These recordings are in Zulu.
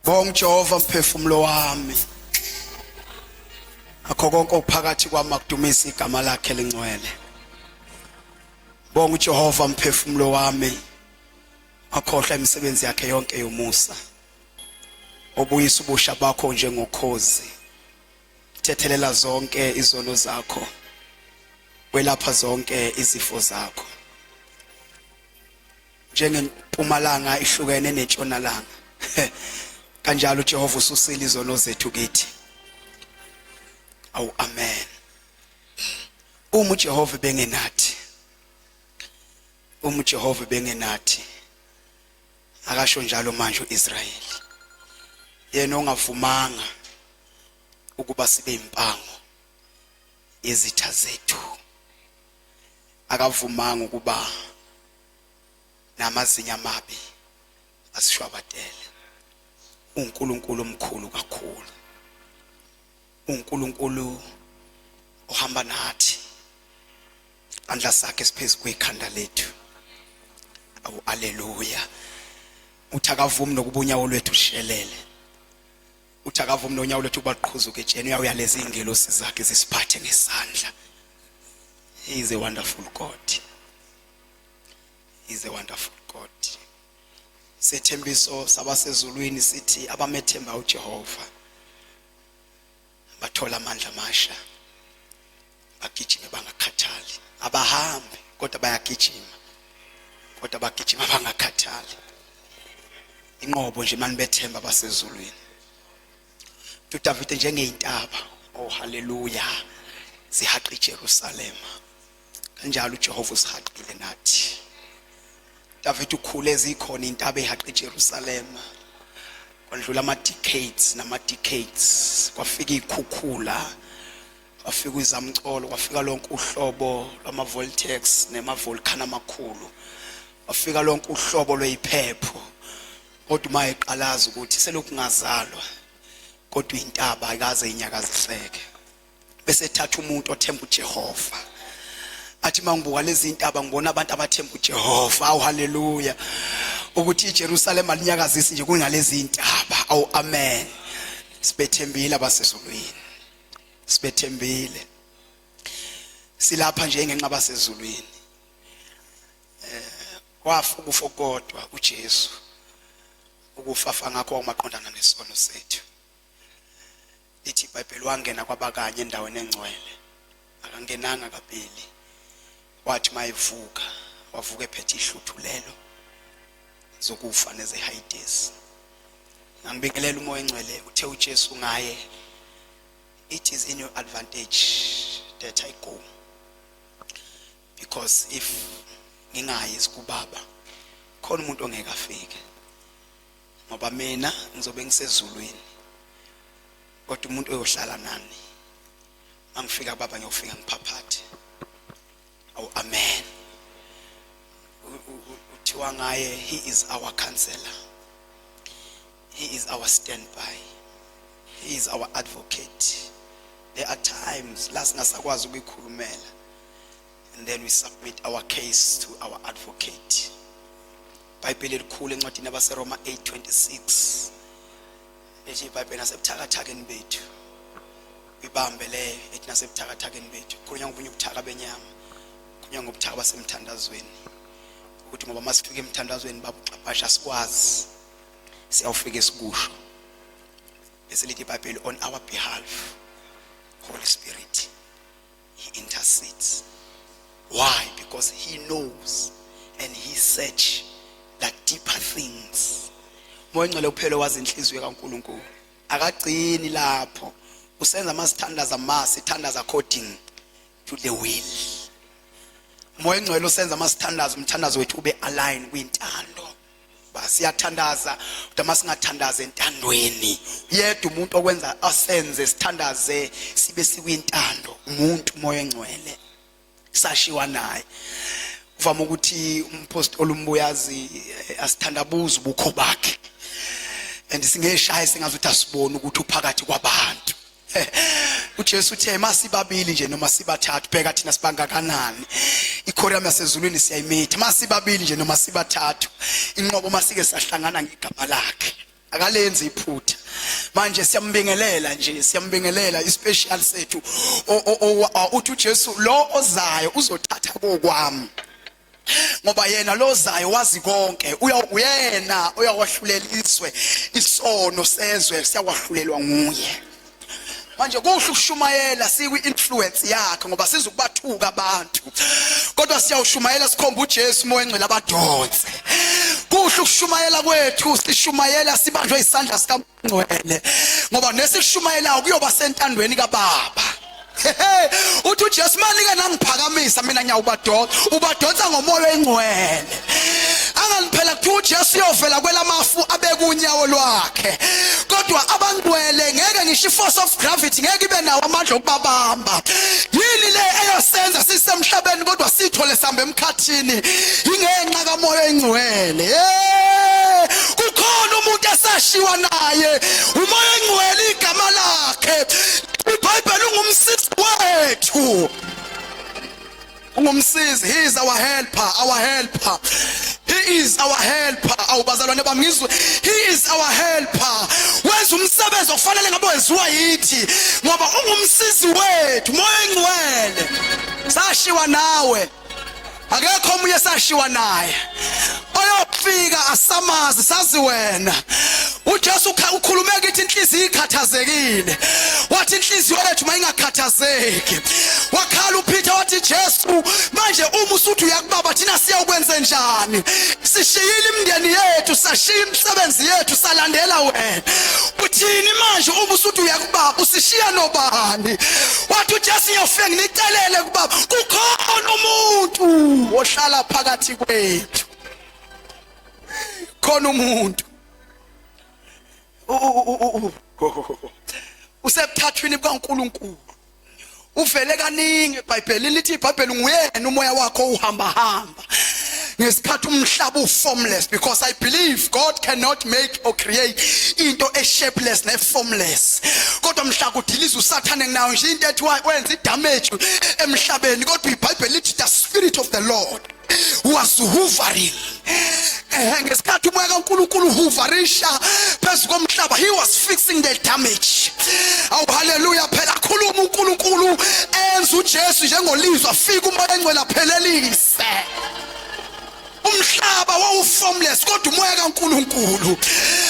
Bonga uJehova mphefumulo wami. Akho konke okuphakathi kwami akudumisa igama lakhe lingcwele. Bonga uJehova mphefumulo wami. Akhohlwa imisebenzi yakhe yonke yomusa. Obuyisa ubusha bakho njengokhozi. Thethelela zonke izono zakho. Welapha zonke izifo zakho. Njengempumalanga ihlukene nentshonalanga, kanjalo uJehova ususile izono zethu kithi. Awu amen. Uma uJehova bengenathi, uma uJehova bengenathi, akasho njalo manje uIsrayeli, yena ongavumanga ukuba sibe impango yezitha zethu, akavumanga ukuba namazinyo amabi asishwabadele. uNkulunkulu omkhulu kakhulu, uNkulunkulu ohamba nathi, andla sakhe siphezulu kwekhanda lethu. Awu haleluya. Uthi akavumi nokuba unyawo lwethu ushelele, uthi akavumi nonyawo lwethu baqhuzuke etsheni, uyawuyaleza ingelosi zakhe zisiphathe ngesandla. He is a wonderful God. He is a wonderful God. Sethembiso sabasezulwini sithi abamethemba uJehova bathola amandla amasha, bagijime bangakhathali. Abahambi kodwa bayagijima, kodwa bagijima bangakhathali. Inqobo nje mani bethemba basezulwini. uDavide njengeyintaba, oh haleluya, zihaqa iJerusalema, kanjalo uJehova usihaqile nathi. David ukhule zikhona intaba ehaqa iJerusalema, kwadlula ama decades nama decades, kwafika ikhukhula, kwafika izamcolo, kwafika lonke uhlobo lwama vortex nema volcano amakhulu, kwafika lonke uhlobo lweyiphepho. Kodwa uma eqalaza ukuthi selokhu ngazalwa kodwa intaba ayikaze inyakaziseke, bese ethatha umuntu othemba uJehova, athi mangibuka lezi intaba ngibona abantu abathemba uJehova. Awu haleluya, ukuthi iJerusalema linyakazisi nje kunalezi intaba. Awu amen. Sibethembile abasezulwini, sibethembile, silapha nje ngenxa basezulwini. Eh, wafa ukufa kodwa uJesu ukufafa ngakho kwamaqondana nesono sethu. Lithi iBhayibheli wangena kwabakanye endaweni engcwele, akangenanga kabili. Wathi mayevuka, wavuka ephethe ihluthulelo zokufa nezehayidesi. Ngangibingelela umoya engcwele, uthe uJesu ngaye, it is in your advantage that I go, because if ngingayi kubaba khona umuntu ongeke afike, ngoba mina ngizobe ngisezulwini, kodwa umuntu oyohlala nani mangifika baba ngiyofika ngiphaphathe. Awu amen. Uthiwa ngaye, he is our counselor, he is our standby, he is our advocate. There are times la singasakwazi ukuyikhulumela, and then we submit our case to our advocate. IBhayibheli elikhulu encwadini yabaseRoma 8:26 ethi iBhayibheli nasebuthakathakeni bethu, ibambe leyo ethi nasebuthakathakeni bethu, khulunywa ngobunye ubuthaka benyama, khulunywa ngobuthaka basemthandazweni, ukuthi ngoba masifika emthandazweni babuxabasha sikwazi siyawufika esikusho. Bese lithi iBhayibheli, on our behalf Holy Spirit, he intercedes. Why? Because he knows and he search the deeper things. Moya Ngcwele kuphela wazi inhliziyo kaNkuluNkulu. Akagcini lapho, usenza masithandaza, masithandaza according to the will. Moya Ngcwele usenza masithandaza, umthandazo wethu ube align kwintando. Siyathandaza kodwa masingathandaza entandweni yedwa. Umuntu okwenza asenze sithandaze sibe sikwintando umuntu umoya engcwele sashiwa naye. Uvama ukuthi umpostoli umbuyazi asithandabuza ubukho bakhe, and singeshaya singazuthi asibone ukuthi uphakathi kwabantu. uJesu uthe masibabili nje noma sibathathu, bheka thina sibangakanani, ikhorium yasezulwini siyayimitha. Masibabili nje noma sibathathu, inqobo masike sahlangana ngegama lakhe. Akalenzi iphutha. Manje siyambingelela nje, siyambingelela ispecial sethu. Uthi uJesu lo ozayo uzothatha kokwami, ngoba yena lozayo wazi konke. Uyena uyakwahlulela izwe, isono sezwe siyakwahlulelwa nguye. Manje kuhle ukushumayela sikwi influence yakhe, ngoba sizukubathuka abantu, kodwa siyawushumayela sikhomba uJesu, uMoya oNgcwele abadonse. Kuhle ukushumayela kwethu, sishumayela sibanjwe isandla sikaNgcwele, ngoba nesikushumayelayo kuyoba sentandweni kaBaba. Uthi uJesu, manike nangiphakamisa mina ngiyawubadonsa, ubadonsa ngomoya oyingcwele. Angani phela kuthiwa uJesu uyovela kwelamafu abeke unyawo lwakhe, kodwa abangcwele ngeke ngisho i-force of gravity ngeke ibe nawo amandla okubabamba. Yini le eyosenza sisemhlabeni kodwa sithole sihambe emkhathini? Ingenxa kamoya oyingcwele. Hey, kukhona umuntu esashiwa naye, uMoya oNgcwele igama lakhe. IBhayibheli ungumsizi wethu, ungumsizi. He is our helper, our helper. He is our helper. Awubazalwane bami, ngizwe, he is our helper. Wenza umsebenzi okufanele ngabe wenziwa yithi, ngoba ungumsizi wethu, Moya Engcwele. Sashiwa nawe, akekho omunye sashiwa naye oyofika asamazi, sazi wena. UJesu ukhulume kithi, inhliziyo ikhathazekile, wathi inhliziyo yethu mayingakhathazeki. Wakhala uPeter wathi, Jesu, manje uma usuthi uyakubaba, thina siyawukwenze njani? Sishiyile imindeni yethu, sashiya imisebenzi yethu, salandela wena. Uthini manje uma usuthi uyakubaba, usishiya nobani? Wathi uJesu, ngiyofika nginicelele kubaba. Kukhona umuntu ohlala phakathi kwethu, khona umuntu usebuthathwini bukaNkulunkulu, uvele kaningi eBhayibhelini. Lithi iBhayibheli nguyena umoya wakho uhamba hamba ngesikhathi umhlaba uformless, because I believe God cannot make or create into e-shapeless ne-formless. Kodwa mhla kudiliza uSathane, nginayo nje into ethi wenza idamage emhlabeni, kodwa iBhayibheli lithi the spirit of the Lord was hovering. Ngesikhathi umoya kaNkulunkulu uhoverisha phezu komhlaba, he was fixing the damage. Awu haleluya! Phela khuluma uNkulunkulu, enza uJesu njengolizwi, afika uMoya Engcwele aphelelise. Umhlaba wawuformless, kodwa umoya kaNkulunkulu,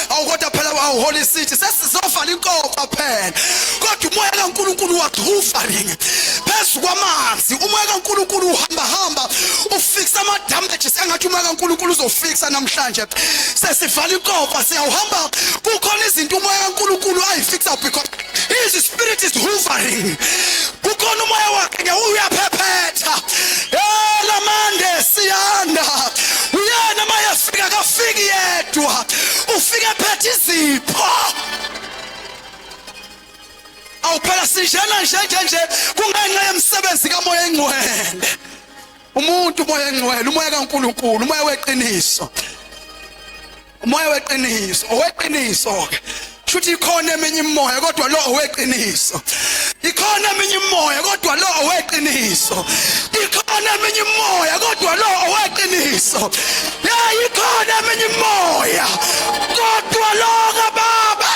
awukodwa phela awuholy city, sesizovala inkofa phela, kodwa umoya kaNkulunkulu was hovering phezu kwamanzi. Umoya kaNkulunkulu uhamba hamba ufixa ama damages, engathi umoya kaNkulunkulu uzofixa namhlanje. Sesivala inkofa, siyawuhamba, kukhona izinto umoya kaNkulunkulu ayifixa because his spirit is hovering. Kukhona umoya wakhe uyaphephetha lamande siyanda. Uyena mayefika, kafiki yedwa, ufike phethe izipho. Awuphela sinjena nje nje nje kungenxa yemisebenzi kaMoya Engcwele. Umuntu uMoya Engcwele, umoya kaNkulunkulu, umoya weqiniso, umoya weqiniso, oweqiniso ke. Shuthi ikhona eminye imoya, kodwa lo oweqiniso. Ikhona eminye imoya, kodwa lo oweqiniso. Ikhona eminye imoya, kodwa lo oweqiniso. Ya, ikhona eminye imoya, kodwa lo kababa,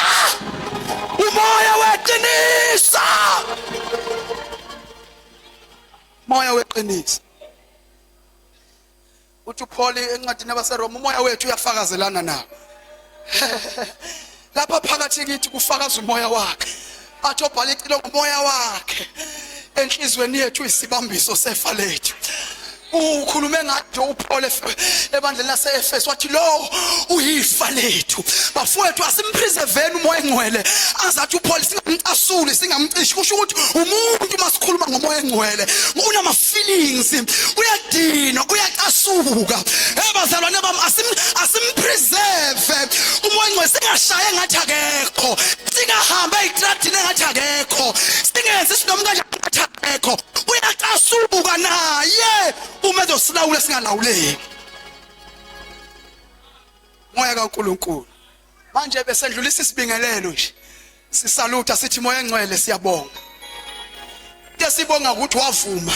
umoya weqiniso, moya weqiniso. Uthi uPaul encwadini yabaseRoma, umoya wethu uyafakazelana nawo. Lapha phakathi kithi kufakaza umoya wakhe, athi obhala icilo, ngomoya wakhe enhlizweni yethu isibambiso sefa lethu. Ukhulume ngathi uPaul ebandleni lase-Efesu, wathi lo uyifa lethu. Bafowethu, asimpreserveni uMoya Engcwele. Azathi uPaul singamcasuli, singamcishi. Kusho ukuthi umuntu masikhuluma ngoMoya Engcwele unama feelings, uyadinwa, uyacasuka. Hey bazalwane bami, asimpreserve uMoya Engcwele, singashaye ngathi akekho, singahambe ezitradini engathi akekho, singenzi sinoma kanjani ngathi akekho. Uyacasuka naye uma ezosilawula singalawuleki. Moya kaNkulunkulu, manje besendlulisa isibingelelo nje, sisalutha, sithi Moya Engcwele siyabonga. Into esibonga ukuthi wavuma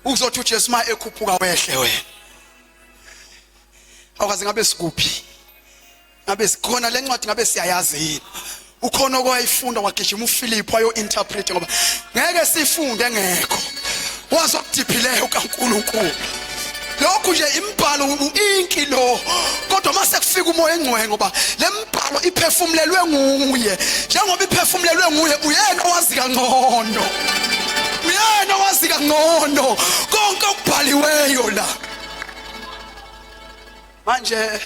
ukuzothi uJesu ma ekhuphuka wehle wena. Awukaze ngabe sikuphi? Ngabe sikhona lencwadi, ngabe siyayazi yini? Ukhona okwayifunda wagijima uPhilip wayo interpret, ngoba ngeke sifunde ngekho wazi okudiphileyo kaNkuluNkulu. Lokhu nje imibhalo inki lo, kodwa mase kufika umoya engcwele, ngoba lembhalo iphefumulelwe nguye. Njengoba iphefumulelwe nguye, uyena owazi kangcono, uyena owazi kangcono konke okubhaliweyo la. Manje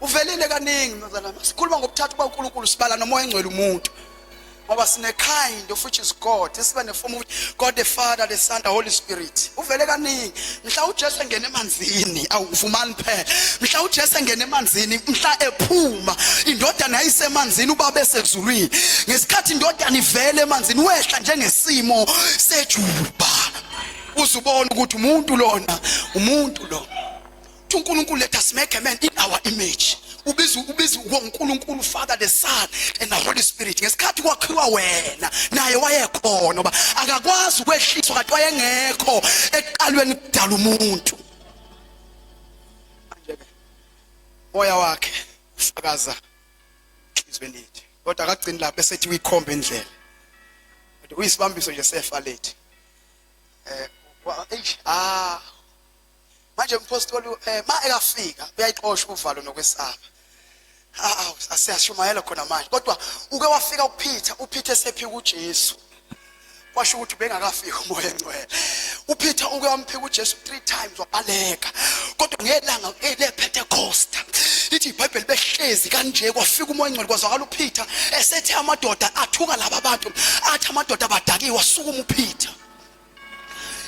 uvelile kaningi mzalwane, sikhuluma ngobuthathu bukaNkulunkulu, sibala nomoya engcwele umuntu, ngoba sine kind of which is God, siba ne form of God the Father, the Son, the Holy Spirit. Uvele kaningi mhla uJesu engena emanzini. Awuvumani phela, mhla uJesu engena emanzini, mhla ephuma, indodana yayisemanzini, ubaba esezulwini. Ngesikhathi indodana ivele emanzini, wehla njengesimo sejuba, uzubona ukuthi umuntu lona, umuntu lo. UNkulunkulu, let us make a man in our image. Ubiza uNkulunkulu Father, the Son and the Holy Spirit. Ngesikhathi kwakhiwa wena, naye wayekhona, ngoba akakwazi ukwehliswa kanti wayengekho ekuqalweni kudala umuntu. Manje ke moya wakhe ufakaza enhliziyweni yethu, kodwa akagcini lapho, esethi uyikhomba indlela, kodwa uyisibambiso nje sefa lethu. Eish, ah, manje umpostoli ma ekafika uyayixosha uvalo nokwesaba. Ah, asiyashumayela khona manje, kodwa uke wafika uPeter, uPeter esephika uJesu, kwasho ukuthi ubengakafiki umoya engcwele. uPeter uke wamphika uJesu 3 times, wabaleka, kodwa ngelanga lePentecost, lithi iBhayibheli, behlezi kanje, kwafika umoya engcwele, kwazwakala uPeter esethe amadoda athuka laba bantu, athi amadoda abadakiwe. Wasukuma uPeter.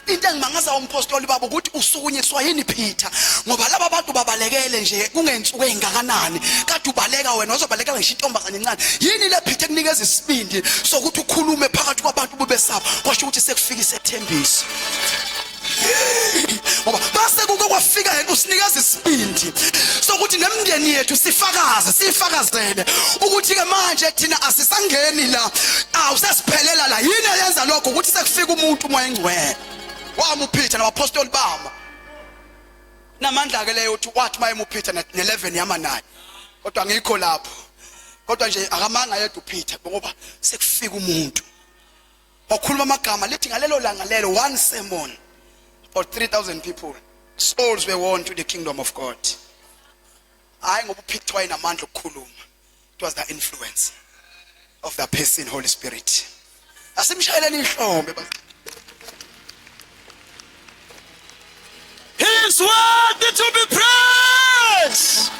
Into engimangaza umpostoli babo ukuthi usukunyiswa yini Peter, ngoba laba bantu babalekele nje kungensuku ezingakanani kade ubaleka wena, wazobalekela ngisho intombazane encane. Yini le Peter ekunikeza isibindi sokuthi ukhulume phakathi kwabantu bubesaba? Kwasho ukuthi sekufika isethembiso, ngoba base kuke kwafika yena usinikeza isibindi sokuthi nemindeni yethu sifakaze, sifakazele ukuthi ke manje thina asisangeni la, awu, sesiphelela la. Yini eyenza lokho? Ukuthi sekufika umuntu, umoya engcwele. Wama uPeter nabapostoli bama namandla ke leyo, uthi wathi maye uPeter ne11 yama naye, kodwa ngikho lapho. Kodwa nje akamanga yedwa uPeter, ngoba sekufika umuntu wakhuluma amagama. Lithi ngalelo langa lelo, one sermon, about 3000 people, souls were won to the kingdom of God. Hayi ngoba uPeter wayenamandla okukhuluma, it was the influence of the person Holy Spirit. Asimshayeleni ihlombe. He is worthy to be praised.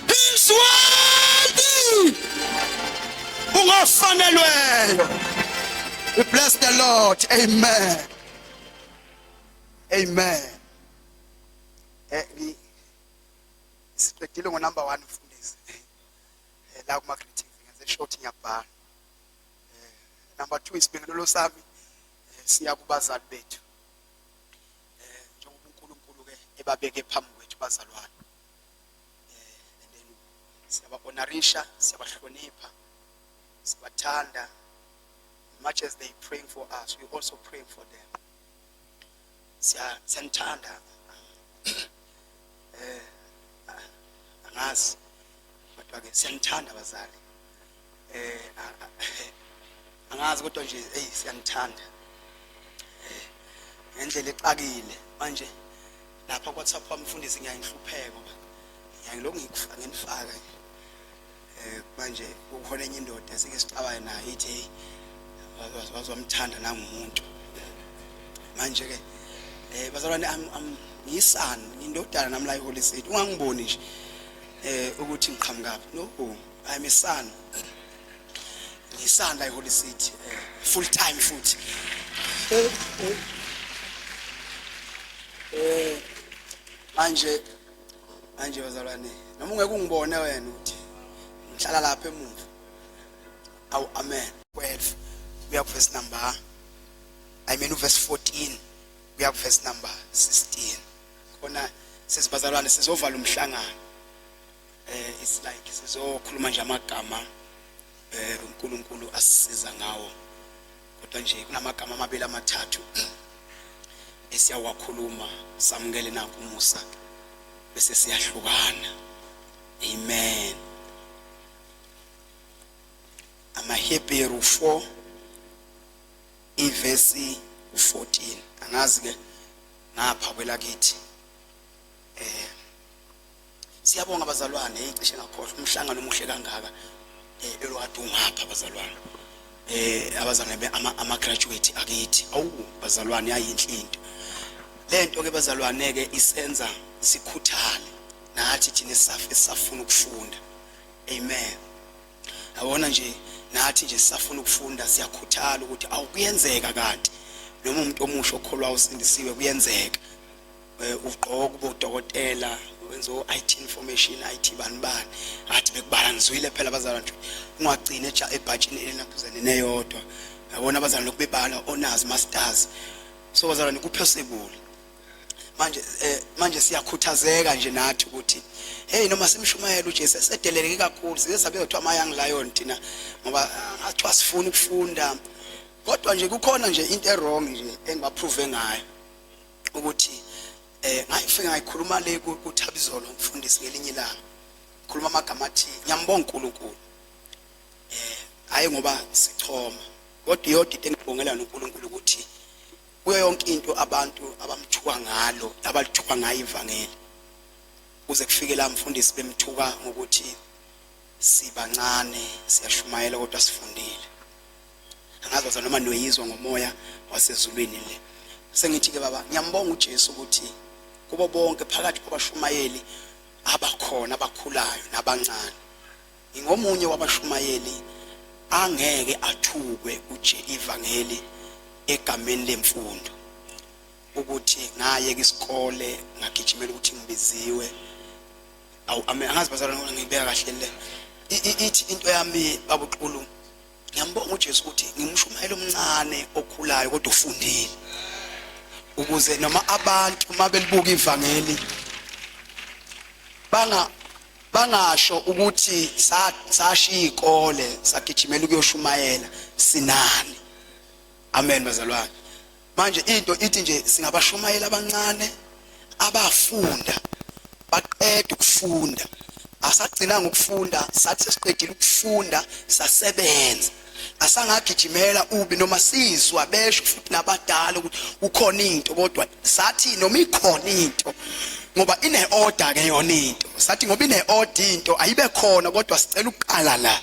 He is worthy. Ungofanelweyo. We bless the Lord. Amen, amen. Siqedile ngo number 1, mfundisi. La kuma greetings ngenze short, ngiyabhala. Number 2, isibingelelo sami siya kubazali bethu, njengoba uNkulunkulu ke ebabeke phambi kwethu bazalwane, and then siyaba-honorisha, siyabahlonipha, sibathanda. Much as they praying for us, we also praying for them. Siyanithanda. Angazi, kodwa ke siyanithanda bazali. Angazi, kodwa nje hey, siyanithanda ngendlela exakile. Manje lapha kwa WhatsApp wami, mfundisi, ngiyayihlupheka ngoba ngiyangilokhu ngikufaka, nginifaka. Manje kukhona enye indoda esike sixabane nayo, ithi hey, wazwamthanda nangumuntu. Manje ke bazalwane, am ngiyisana, ngindodana nami la eHoly City. Ungangiboni nje ukuthi ngiqhamukaphi. No, I'm a son, ngiyisana la eHoly City, full time futhi. Manje bazalwane, noma ungeke ungibone wena ukuthi ngihlala lapha emuva, awu, amen. 12 kuya ku verse number, I mean uverse 14 kuya ku verse number 16. Khona sesibazalwane sizovala umhlangano. It's like sizokhuluma nje amagama uNkulunkulu asisiza ngawo, kodwa nje kunamagama amabili amathathu esiyawakhuluma, samukele nakho umusa, bese siyahlukana. Amen. AmaHebheru 4 ivesi 14. Angazi ke ngapha kwelakithi. Siyabonga bazalwane, hey cishe ngakhohlwa umhlangano omuhle kangaka elokade ungapha bazalwane. Abazalwane ama graduate akithi. Awu bazalwane, yayinhle into. Lento ke bazalwane ke isenza sikhuthale nathi thina esafuna ukufunda. Amen. Yabona nje nathi nje sisafuna ukufunda, siyakhuthala ukuthi awukuyenzeka kanti noma umuntu omusha okholwa usindisiwe kuyenzeka. Ugqoka ube udokotela, wenza o-IT information, IT bani bani, athi bekubala ngizwile phela abazalwane nje ungagcini ebhatshini elinaphuzane neyodwa. Yabona abazalwane lokhu bebala honors, masters. So bazalwane ku-possible manje, manje siyakhuthazeka nje nathi ukuthi hey noma simshumayela uJesu esedeleleke kakhulu, size sabe kuthiwa ama young lion thina ngoba athiwa sifuna ukufunda, kodwa nje kukhona nje into e-wrong nje engibaprove ngayo ukuthi ngayifika ngayikhuluma le kuThabizolo umfundisi ngelinye ilanga, khuluma amagama athi ngiyambonga uNkulunkulu, hayi ngoba sichoma, kodwa iyodwa into engibongela noNkulunkulu ukuthi kuyo yonke into abantu abamthuka ngalo, abalithuka ngayo ivangeli, kuze kufike la mfundisi bemthuka ngokuthi sibancane siyashumayela kodwa sifundile. Angazi baza noma noyizwa ngomoya wasezulwini le. Sengithi ke baba ngiyambonga uJesu ukuthi kubo bonke phakathi kwabashumayeli abakhona abakhulayo nabancane, ngingomunye wabashumayeli angeke athukwe uje ivangeli egameni lemfundo, ukuthi ngayeka isikole ngagijimela ukuthi ngibiziwe. Awu amen. Angazi bazalwane ngibeka kahle le. Ithi into yami babuqulu, ngiyambonga uJesu ukuthi ngimshumayela omncane okhulayo kodwa ufundile, ukuze noma abantu uma belibuka ivangeli bangasho ukuthi sashiya ikole sagijimela ukuyoshumayela sinani. Amen bazalwane. Manje into ithi nje singabashumayela abancane abafunda baqeda ukufunda, asagcinanga ukufunda, sathi sesiqedile ukufunda sasebenza, asangagijimela ubi noma sizwa besho futhi nabadala ukuthi kukhona into, kodwa sathi noma ikhona into ngoba ine order ke yona into, sathi ngoba ine order into ayibe khona, kodwa sicela ukuqala la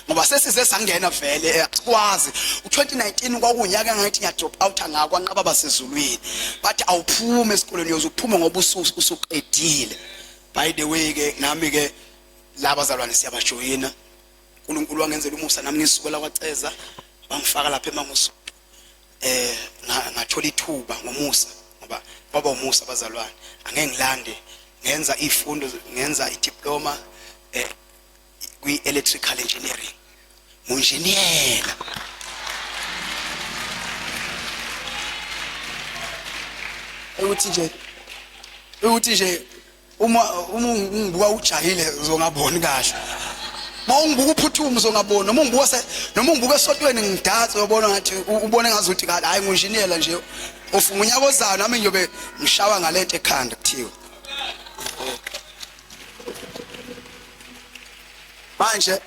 ngoba sesize sangena vele asikwazi. U2019 kwakunyaka ngathi ngiya drop out ngakho anqaba basezulwini, bathi awuphume esikoleni, uyoze uphume ngoba usuqedile. By the way ke nami ke laba zalwane siyabajoyina, uNkulunkulu wangenzela umusa nami ngisukela kwaCeza bangifaka lapha eMangosuthu, ngathola ithuba ngomusa, ngoba kwaba umusa bazalwane, angeke ngilande, ngenza izifundo, ngenza idiploma kwi electrical engineering, ngunjiniyela. Ukuthi nje uma ungibuka ujahile uzongaboni kahle, uma ungibuka uphuthuma uzongaboni, noma ungibuka noma ungibuka esontweni ngidatsa uyobona ngathi ubone ngazuthi kahle, hayi ngunjiniyela nje ofunga unyaka ozayo nami ngiyobe ngishawa ngalento ekhanda kuthiwa. Manje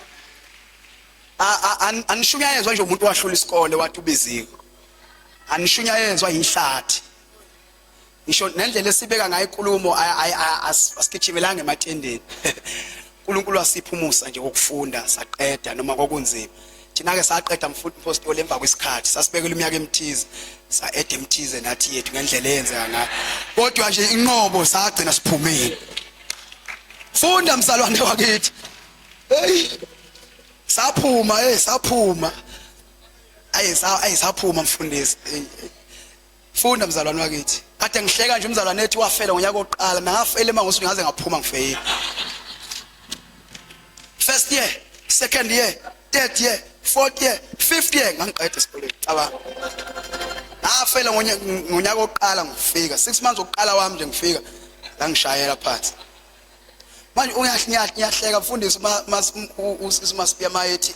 anishunyayezwa nje umuntu wahlula isikole wathi ubiziwe, anishunyayezwa inhlathi, ngisho nendlela esibeka ngayo inkulumo asigijimelanga ematendeni. uNkulunkulu wasipha umusa nje wokufunda saqeda noma kwakunzima. Thina ke saqeda mfostoli emva kwesikhathi, sasibekela iminyaka emithize, sa-ede emithize nathi yethu ngendlela eyenzeka ngayo, kodwa nje inqobo sagcina siphumile. Funda mzalwane wakithi, hey saphuma, hey saphuma, ayi saphuma mfundisi. Hey, funda mzalwane wakithi. Kade ngihleka nje umzalwane ethi wafela ngonyaka oqala, mina ngafela emangosuku ngaze ngaphuma ngifeyile. First year, second year, third year, fourth year, fifth year ngangiqeda esikoleni. Cabanga, ngafela ngonyaka oqala ngifika 6 months oqala wami nje ngifika ngangishayela phansi. Manje ngiyahleka mfundisi usisi Masibiya mayethi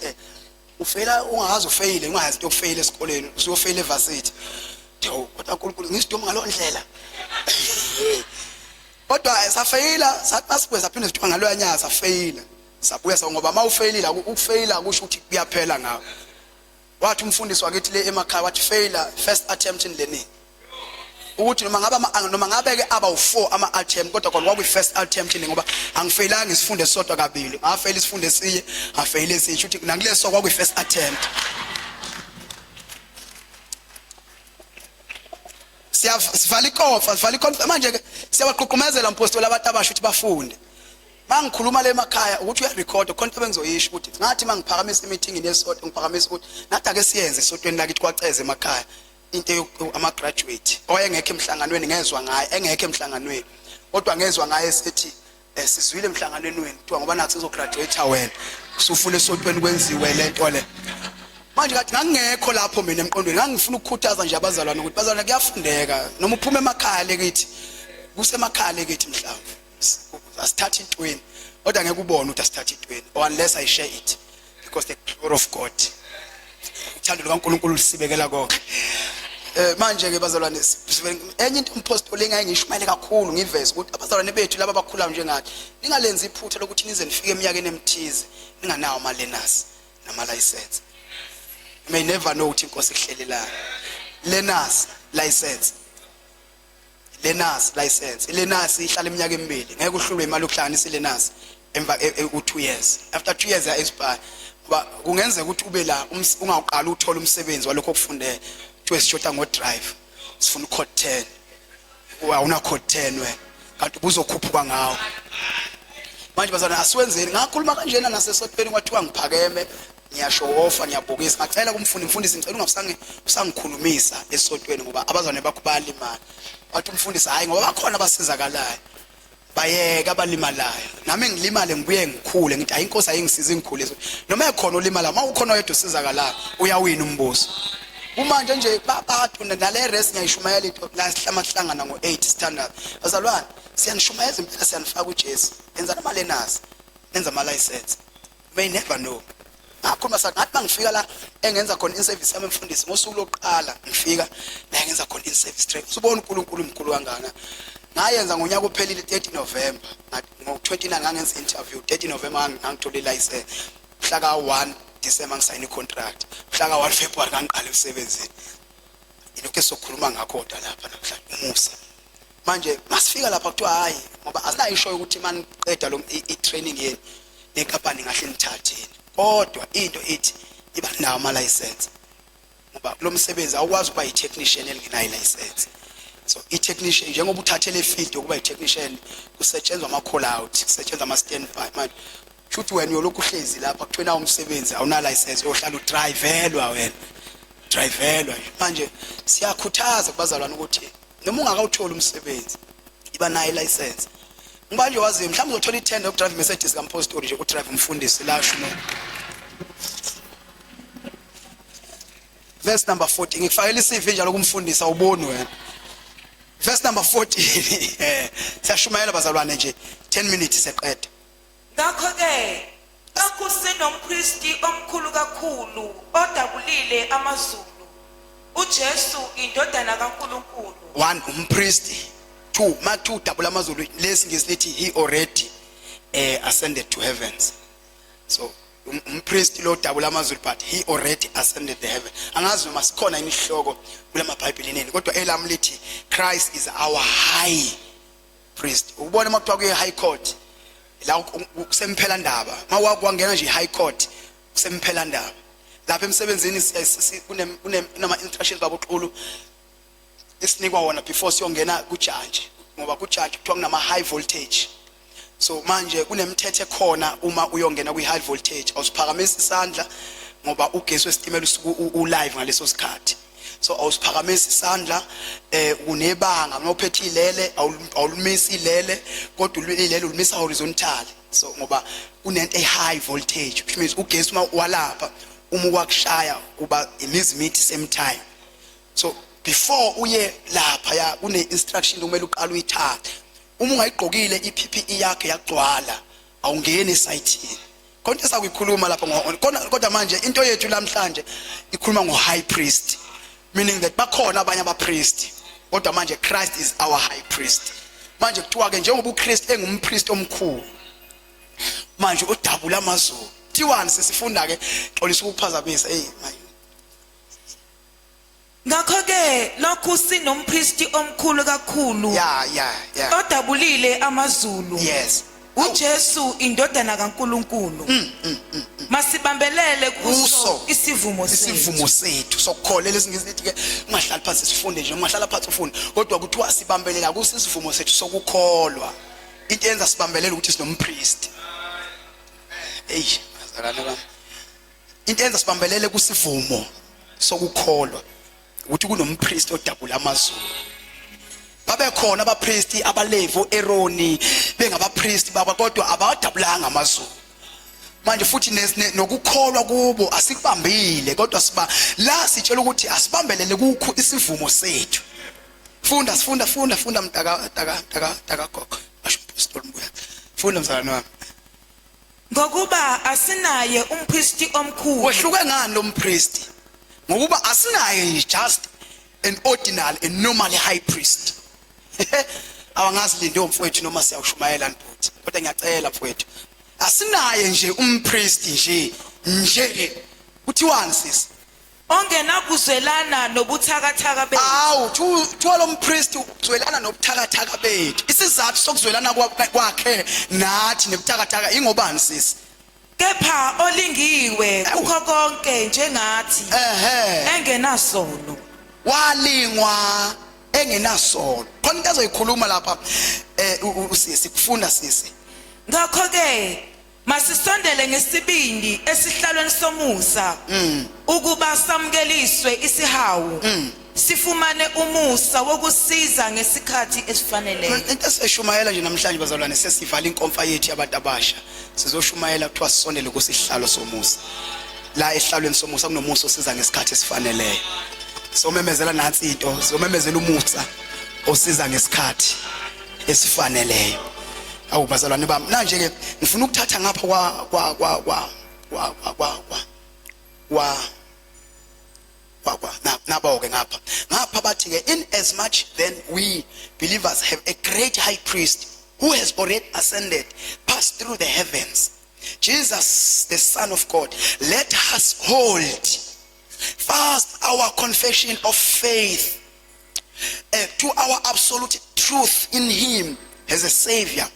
ufela ungazi ufeyile, ungazi into yokufeyila esikoleni, usuyofeyila evarsity. Hawu kodwa uNkulunkulu ngisiduma ngaloo ndlela. Kodwa safeyila, sathi masibuye saphinde sithiwa ngaloya nyaka safeyila, sabuya sa ngoba uma ufeyilile ukufeyila kusho ukuthi kuyaphela ngawe. Wathi umfundisi wakithi le emakhaya, wathi failure first attempt in learning, ukuthi noma ngabe noma ngabe ke aba u4 ama attempt, kodwa khona kwakuyi first attempt le, ngoba angifeyilanga isifundo esisodwa kabili, ngafeyila isifundo esinye, ngafeyila esinye, ukuthi nakuleso kwakuyi first attempt. Sivala ikofa, sivala ikonfa manje ke, siyabaqhuqhumezela mpostoli abantu abasha ukuthi bafunde. Mangikhuluma le emakhaya ukuthi uyarecord khona into bengizoyisho, ukuthi ngathi mangiphakamisa imeeting nesonto, ngiphakamisa ukuthi nathi ake siyenze esontweni lakithi kwaceze emakhaya into ama graduate owayengekho emhlanganweni, ngezwa ngaye engekho emhlanganweni, kodwa ngezwa ngaye esithi sizwile emhlanganweni wenu kuthiwa ngoba nathi sizograduate wena usufuna esontweni kwenziwe lento le. Manje kathi ngangingekho lapho mina emqondweni, ngangifuna ukukhuthaza nje abazalwane ukuthi bazalwane kuyafundeka noma uphuma emakhaya lekithi, kusemakhaya lekithi, mhlawumbe asithathe intweni, kodwa ngeke ubone ukuthi asithathe intweni or unless I share it, because the glory of God, uthando lukaNkulunkulu lusibekela konke. Manje ke bazalwane, enye into umpostoli engaye ngishumayele kakhulu, ngiveze ukuthi abazalwane bethu laba abakhulayo njengathi, ningalenzi iphutha lokuthi nize nifike eminyakeni emithize ninganawo ama learners nama license. You may never know ukuthi inkosi ikuhlelelana. Learners license, learners license, learners ihlala iminyaka emibili, ngeke uhlulwe imali yokuhlanganisa i-learners emva u2 years. After 2 years ya expire, ngoba kungenzeka ukuthi ube la ungawuqala uthola umsebenzi walokho okufundele, kuthiwe sishoda ngo drive, sifuna ucode 10, awuna code 10 wena, kanti ubuzokhuphuka ngawo. Manje bazana asiwenzeni? Ngakhuluma kanjena nasesontweni, kwathiwa ngiphakeme, ngiyashow off, ngiyabukisa. Ngacela kumfundi, mfundisi, ngicela ungabusange usangikhulumisa esontweni ngoba abazalwane bakho bayalimala. Wathi umfundisi, hayi, ngoba bakhona abasizakalayo, bayeka abalimalayo, nami ngilimale ngibuye ngikhule. Ngithi hayi, inkosi ayingisize ngikhule, noma ekhona olimala, uma ukhona oyedwa usizakalayo, uyawina umbuso. Kumanje nje babatu nale rest ngiyayishumayela into la sihlama sihlangana ngo-8 standard. Bazalwane, siyanishumayeza impela, siyanifaka uJesu, yenza noma lenazi, nenza ama license, may never know. Ngakhuluma sathi ngathi mangifika la engenza khona in-service yami, mfundisi, ngosuku lokuqala ngifika la engenza khona in-service training, usubona uNkulunkulu mkhulu kangaka. Ngayenza ngonyaka ophelile 30 November, ngo-29 ngangenza interview, 30 November ngangithola i-license, mhla ka-1 December ngisayina i-contract, mhla ka-1 February ngangiqala emsebenzini. Ilokhu esizokhuluma ngakho kodwa lapha namhlanje, umusa. Manje masifika lapha kuthiwa hayi, ngoba asinayisho ukuthi maniqeda lo i-training yenu nenkampani ngahle nithatheni, kodwa into ithi iba nawo ama license, ngoba kulo msebenzi awukwazi ukuba yi-technician elingenayo i-license. So i-technician, njengoba uthathele i-field yokuba i-technician, kusetshenzwa ama-call out, kusetshenzwa ama-standby. Manje shuthi wena uyolokhu uhlezi lapha kuthiwe nawo umsebenzi, awuna license, uyohlala udrivelwa wena, drivelwa nje. Manje siyakhuthaza kubazalwane ukuthi noma ungakawutholi umsebenzi, iba nayo i-license, ngoba nje waziyo mhlawumbe uzothola ithenda yokudrive Mercedes kampostoli nje, udrive umfundisi lasho no. Verse number 14, ngikufakela isivi njalo kumfundisi, awuboni wena. Verse number 14, siyashumayela bazalwane nje 10 minutes seqeda. Ngakho-ke lokhu sinompristi omkhulu kakhulu odabulile amazulu, uJesu indodana kaNkulunkulu. One, umpristi. Two, ma two dabula amazulu, lesi ngesithi he already ascended to heavens. So umpristi lo dabula amazulu, but he already ascended the heaven. Angazi noma sikhona yini isihloko kulama Bible neni, kodwa elami lithi Christ is our high priest. Ubona uma kuthiwa kuye high court la, kusemphela ndaba. Mawakwangena nje high court, kusemphela ndaba. Lapha emsebenzini kunama instructions babuxulu esinikwa wona before siyongena kujantshi, ngoba kujantshi kuthiwa kunama high voltage. So manje kunemithetho ekhona, uma uyongena kwi high voltage awusiphakamisa isandla, ngoba ugesi wesitimela usuke u-live ngaleso sikhathi, so awusiphakamisa isandla. Kunebanga uma uphethe ilele, awulimisi ilele, kodwa ilele ulimisa horizontal, so ngoba kunento e high voltage, which means ugesi uma walapha, uma wakushaya kuba imizi mithi same time. So before uye lapha ya kune instruction okumele uqale uyithathe. Uma ungayigqokile i-PPE yakhe yagcwala, awungeni esayithini. Konke esakuyikhuluma lapha kodwa manje into yethu namhlanje ikhuluma ngo high priest, meaning that bakhona abanye abapriest, kodwa manje Christ is our high priest. Manje kuthiwa ke njengoba uKristu engumpriest omkhulu, manje udabula amazulu. Thiwani sesifunda ke, xolisa ukuphazamisa. Hey, manje. Ngakho ke lokhu sinompristi omkhulu kakhulu Ya ya ya. odabulile amazulu. Yes. uJesu indodana kaNkuluNkulu. Masibambelele kuso Kuso isivumo sethu. Isivumo sethu sokukholwa. Lesingisi lithi ke ungahlali phansi sifunde nje, ungahlala phansi ufunde, kodwa kuthiwa sibambelela kuso isivumo sethu sokukholwa. Into eyenza sibambelele ukuthi sinompriest. Hey, bazalwane bami, into eyenza sibambelele kusivumo sokukholwa ukuthi kunompriest odabula amazulu. Babekhona abapriesti, abaLevi, oAroni, bengabapriesti baba, kodwa abawadabulanga amazulu. Manje futhi nokukholwa kubo asikubambile, kodwa siba la sitshela ukuthi asibambelele kukho isivumo sethu. Funda, sifunda, funda, funda, mntaka taka taka taka gogo, asho umpostoli Mbuya. Funda, mzalwane wami. Ngokuba asinaye umpristi omkhulu. Wehluke ngani lo mpriest? Ngokuba asinaye nje just an ordinary, a normal high priest. Awangazi linde mfowethu noma siyawushumayela nibhuti, kodwa ngiyacela mfowethu, asinaye nje umpriest nje nje. Kuthiwani, sisi? Ongenakuzwelana nobuthakathaka bethu. Awu, thiwa lo mpriest uzwelana nobuthakathaka bethu. Isizathu sokuzwelana kwakhe nathi nebuthakathaka ingobani, sisi? Kepha olingiwe kukho konke njengathi, engenasono. Walingwa engenasono. Khona into azoyikhuluma lapha usisi. Kufunda, sisi. Ngakho ke masisondele ngesibindi esihlalweni somusa ukuba samukeliswe isihawu, sifumane umusa wokusiza ngesikhathi esifaneleyo. Into eseshumayela nje namhlanje, bazalwane, sesivala inkomfa yethu yabantu abasha, sizoshumayela kuthiwa sisondele kusihlalo somusa. La esihlalweni somusa kunomusa osiza ngesikhathi esifaneleyo. Somemezela nansi into, somemezela umusa osiza ngesikhathi esifaneleyo. Awu, bazalwane bami, manje ke ngifuna ukuthatha ngapha kwa nabo ke ngapha ngapha. Bathi ke, "In as much then we believers have a great high priest who has already ascended, passed through the heavens, Jesus the Son of God, let us hold fast our confession of faith to our absolute truth in him as a savior.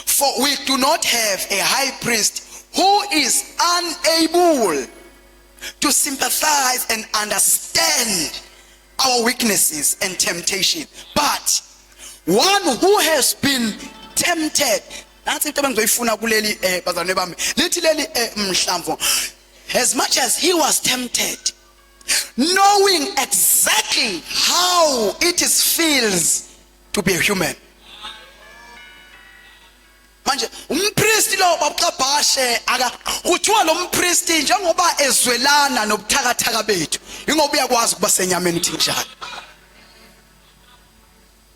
For we do not have a high priest who is unable to sympathize and understand our weaknesses and temptation, but one who has been tempted." Nansi into bengizoyifuna kuleli, bazalwane bami. Lithi leli mhlamvu, as much as he was tempted, knowing exactly how it is feels to be a human. Manje umpriest lo babuxabhashe aka kuthiwa lo mpriest njengoba ezwelana nobuthakathaka bethu, ingoba uyakwazi ukuba senyameni uthi njalo.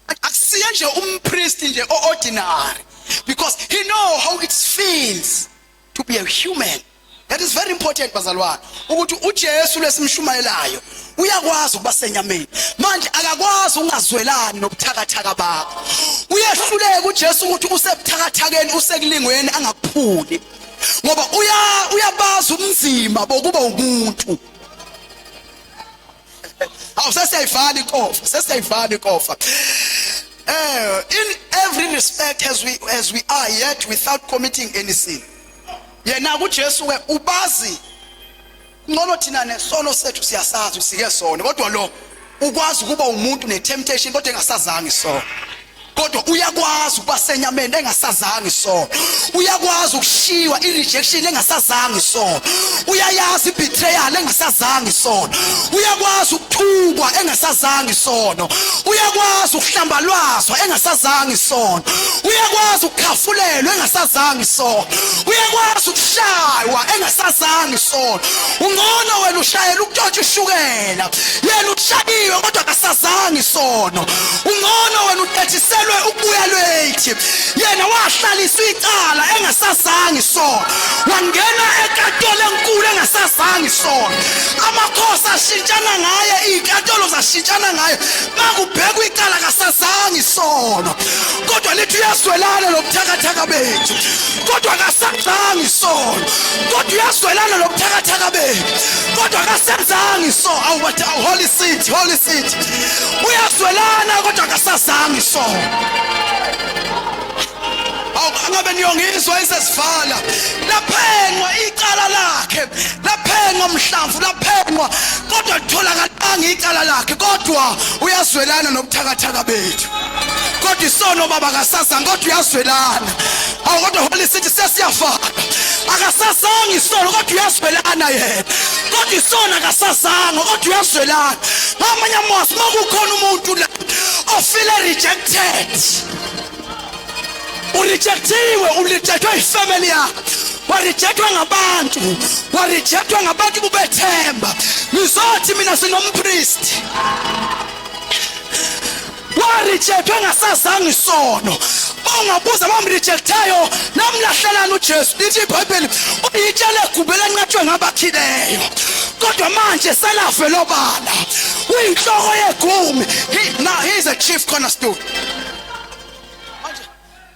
Akusiye nje umpriest nje ordinary, because he know how it feels to be a human. That is very important, bazalwane, ukuthi uJesu lesimshumayelayo uyakwazi ukuba senyameni. Manje akakwazi ungazwelani nobuthakathaka bakho. Uyehluleka uJesu ukuthi usebuthakathakeni, usekulingweni, angakuphuli, ngoba uyabazi umzimba bokuba umuntu. Awu, sesiyayivala inkofa, sesiyayivala inkofa. In every respect as we are, yet without committing any sin. Yena kuJesu ke ubazi ngcono thina nesono sethu siyasazi, sike sona, kodwa lo ukwazi ukuba umuntu ne-temptation kodwa engasazange isono, kodwa uyakwazi ukuba senyameni engasazange isono, uyakwazi ukushiwa, i-rejection, engasazange isono, uyayazi i-betrayal engasazange isono, uyakwazi ukuthukwa engasazange isono, uyakwazi ukuhlambalwazwa engasazange isono, uyakwazi ukukhafulelwa engasazange isono, uyakwazi ukushaywa engasazange isono. Ungcono wena ushayela ukutshontsha ushukela, yena ushayiwe kodwa akasazange isono. Ungcono wena utethiselwe ukubuya late, yena wahlaliswa icala engasazange isono, wangena enkantolo enkulu engasazange. akasazange isono. Amakhosi ashintshana ngaye, izinkantolo zashintshana ngaye, makubhekwa icala akasazange isono. Kodwa lithi uyazwelana nobuthakathaka bethu, kodwa akasazange isono. Kodwa uyazwelana nobuthakathaka bethu, kodwa akasenzanga isono. Awu but holy city, holy city, uyazwelana kodwa akasazange isono. Awu angabe niyongizwa isesivala. Laphenywa icala lakhe, laphenywa mhlamvu, laphenywa, kodwa litholakalanga icala lakhe. Kodwa uyazwelana nobuthakathaka bethu, kodwa isono baba akasazanga, kodwa uyazwelana. Awu kodwa holy city, sesiyafana. Akasazanga isono, kodwa uyazwelana yena. Kodwa isono akasazanga, kodwa uyazwelana. Ngamanye amazwi, uma kukhona umuntu la ofile rejected, urejectiwe, urejectwe ifamily yakho, warejectwa ngabantu, warejectwa ngabantu bubethemba, ngizothi mina sinompriest. Warejectwe ngasazanga isono. Ungabuza bamrejectayo, namlahlelana uJesu. Lithi iBhayibheli uyitshele egubele enqatshwe ngabakhileyo, kodwa manje selafe lobala, uyinhloko yegumi. Now he is a chief cornerstone.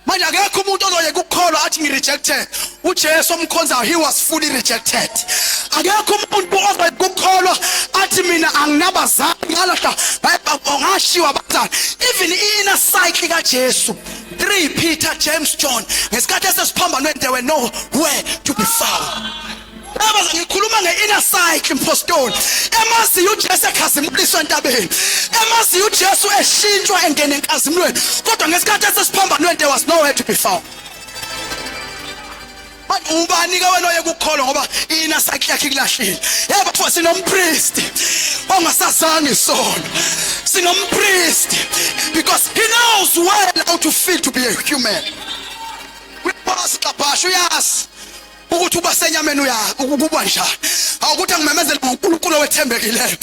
Manje akekho umuntu ozoyeka ukukholwa athi ngi-rejected. UJesu omkhonzayo, he was fully rejected. Akekho umuntu ozoyeka ukukholwa athi mina anginabazali, ngalahla, ngashiwa abazali. Even i-inner cycle kaJesu, 3, Peter, James, John, ngesikhathi esesiphambanweni, they were nowhere to be found. Yabo, ngikhuluma nge-inner cycle, mpostoli emaziyo uJesu ekhazimuliswa entabeni, emaziyo uJesu eshintshwa engene enkazimulweni, kodwa ngesikhathi esesiphambanweni there was nowhere to be found. Manje ubani ke wena oye kukholwa ngoba i-inner cycle yakhe ikulahlile? Yebo bafo, sinompriest ongasazange isono. Sinompriest because he knows well how to feel to be a human. Uyazi xabhasha, uyazi ukuthi uba senyameni uya ukuba njani. Awukuthi angimemezele ngoNkulunkulu owethembekileyo.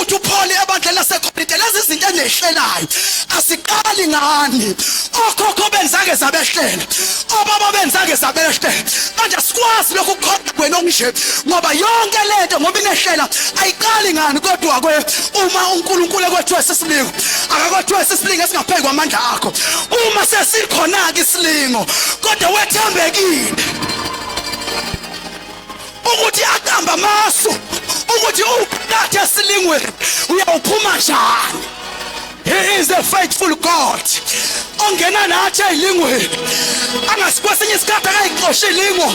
Uthi uPaul ebandleni laseKorinte, lezi zinto enehlelayo asiqali ngani, okhokho benzake zabehlela, obaba benzake zabehlela. Manje asikwazi lokhu kukhona kwena okunje, ngoba yonke lento ngoba inehlela ayiqali ngani. Kodwa ke uma uNkulunkulu ekwethwesa isilingo, akakwethwesa isilingo esingapheki kwamandla akho. Uma sesikhona ke isilingo, kodwa wethembekile ukuthi aqamba amasu ukuthi uphakathi esilingweni uyawuphuma njani. He is a faithful God ongena nathi eyilingweni, angasikwesinye isikhathi akayixosha ilingo,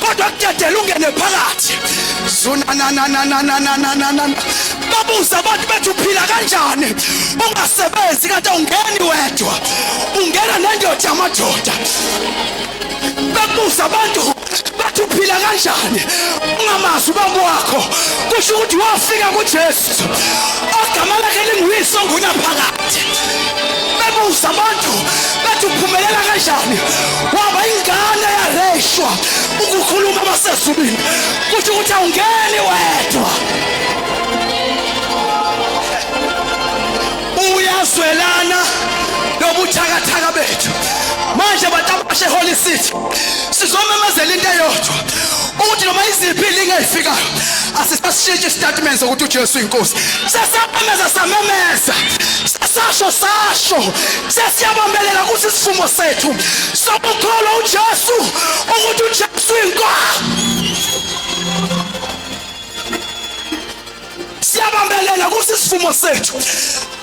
kodwa kudedela ungene phakathi. Zunanananananananana, babuza abantu bethi uphila kanjani ungasebenzi, kanti awungeni wedwa, ungena nendoda yamadoda. Bakubuza abantu bathi uphila kanjani ungamazi ubaba wakho, kusho ukuthi wafika kuJesu ogama lakhe linguyise ongunaphakade. Bebuza abantu bathi uphumelela kanjani, waba ingane yareshwa ukukhuluma abasezulwini, kusho ukuthi awungeni wedwa. Uyazwelana nobuthakathaka bethu. Manje bantu abasha eHoly City, sizomemezela into eyodwa, ukuthi noma iziphi ilinga ezifikayo, asisashintshe istatement sokuthi uJesu inkosi. Sesamemeza, samemeza, sesasho, sasho, sesiyabambelela kuthi isivumo sethu sokukholwa uJesu, ukuthi uJesu inkosi. Siyabambelela kusisivumo sethu.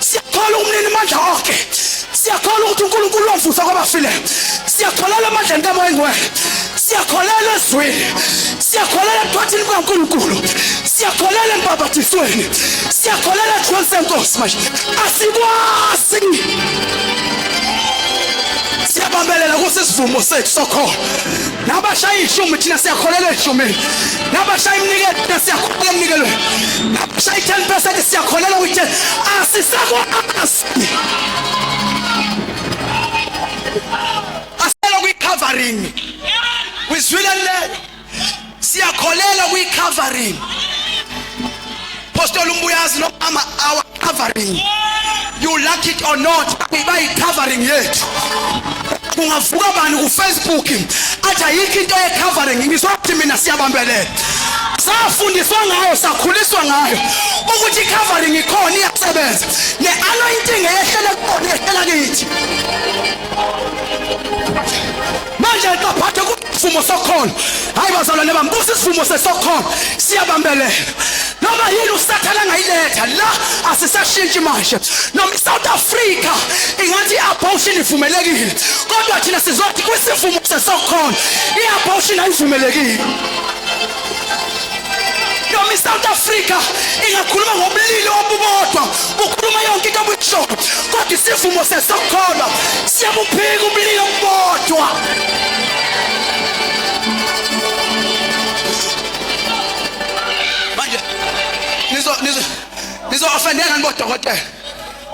Siyakholwa umnini mandla onke, siyakholwa ukuthi uNkulunkulu wamvusa kwabafileyo, siyakholelwa emandleni kaMoya Ngcwele, siyakholelwa ezwini, siyakholelwa ebuthwathini bukaNkulunkulu, siyakholelwa embhabhatisweni, siyakholelwa ethweni senkosi. Manje asikwazi, siyabambelela kusisivumo sethu sokholo. Nabashaya ishumi, thina siyakholelwa eshumini. Nabashaya iminikelo, thina siyakholelwa emnikelweni. Nabashaya i-10%, siyakholelwa kwi-10. Asisakwazi, asela kwi-covering. Wizwile leyo? Siyakholelwa kwi-covering. Pastor Umbuyazi nomama, our covering, you like it or not, bayi-covering yethu. Kungavuka bani ku-Facebook athi ayikho into ye-covering, ngizothi mina siyabambelela. Safundiswa ngayo, sakhuliswa ngayo ukuthi i-covering ikhona, iyasebenza, ne-anointing eyehlele kukona yehlela kithi. Manje qaphathe kusivumo sokholo. Hayi bazalwane bami, kusisivumo sesokholo, siyabambelela. Noma yini uSathane angayiletha la, asisashintshi manje. Noma iSouth Africa ingathi i-abortion ivumelekile, kodwa thina sizothi kwisivumo sesokholo i-abortion ayivumelekile. Noma iSouth Africa ingakhuluma ngobulili obubodwa, ukhuluma yonke into obuyishoyo, kodwa isivumo sesokholwa siyabuphika ubulili obubodwa. Manje nizo nizo nizo-offendeka nibodokotela.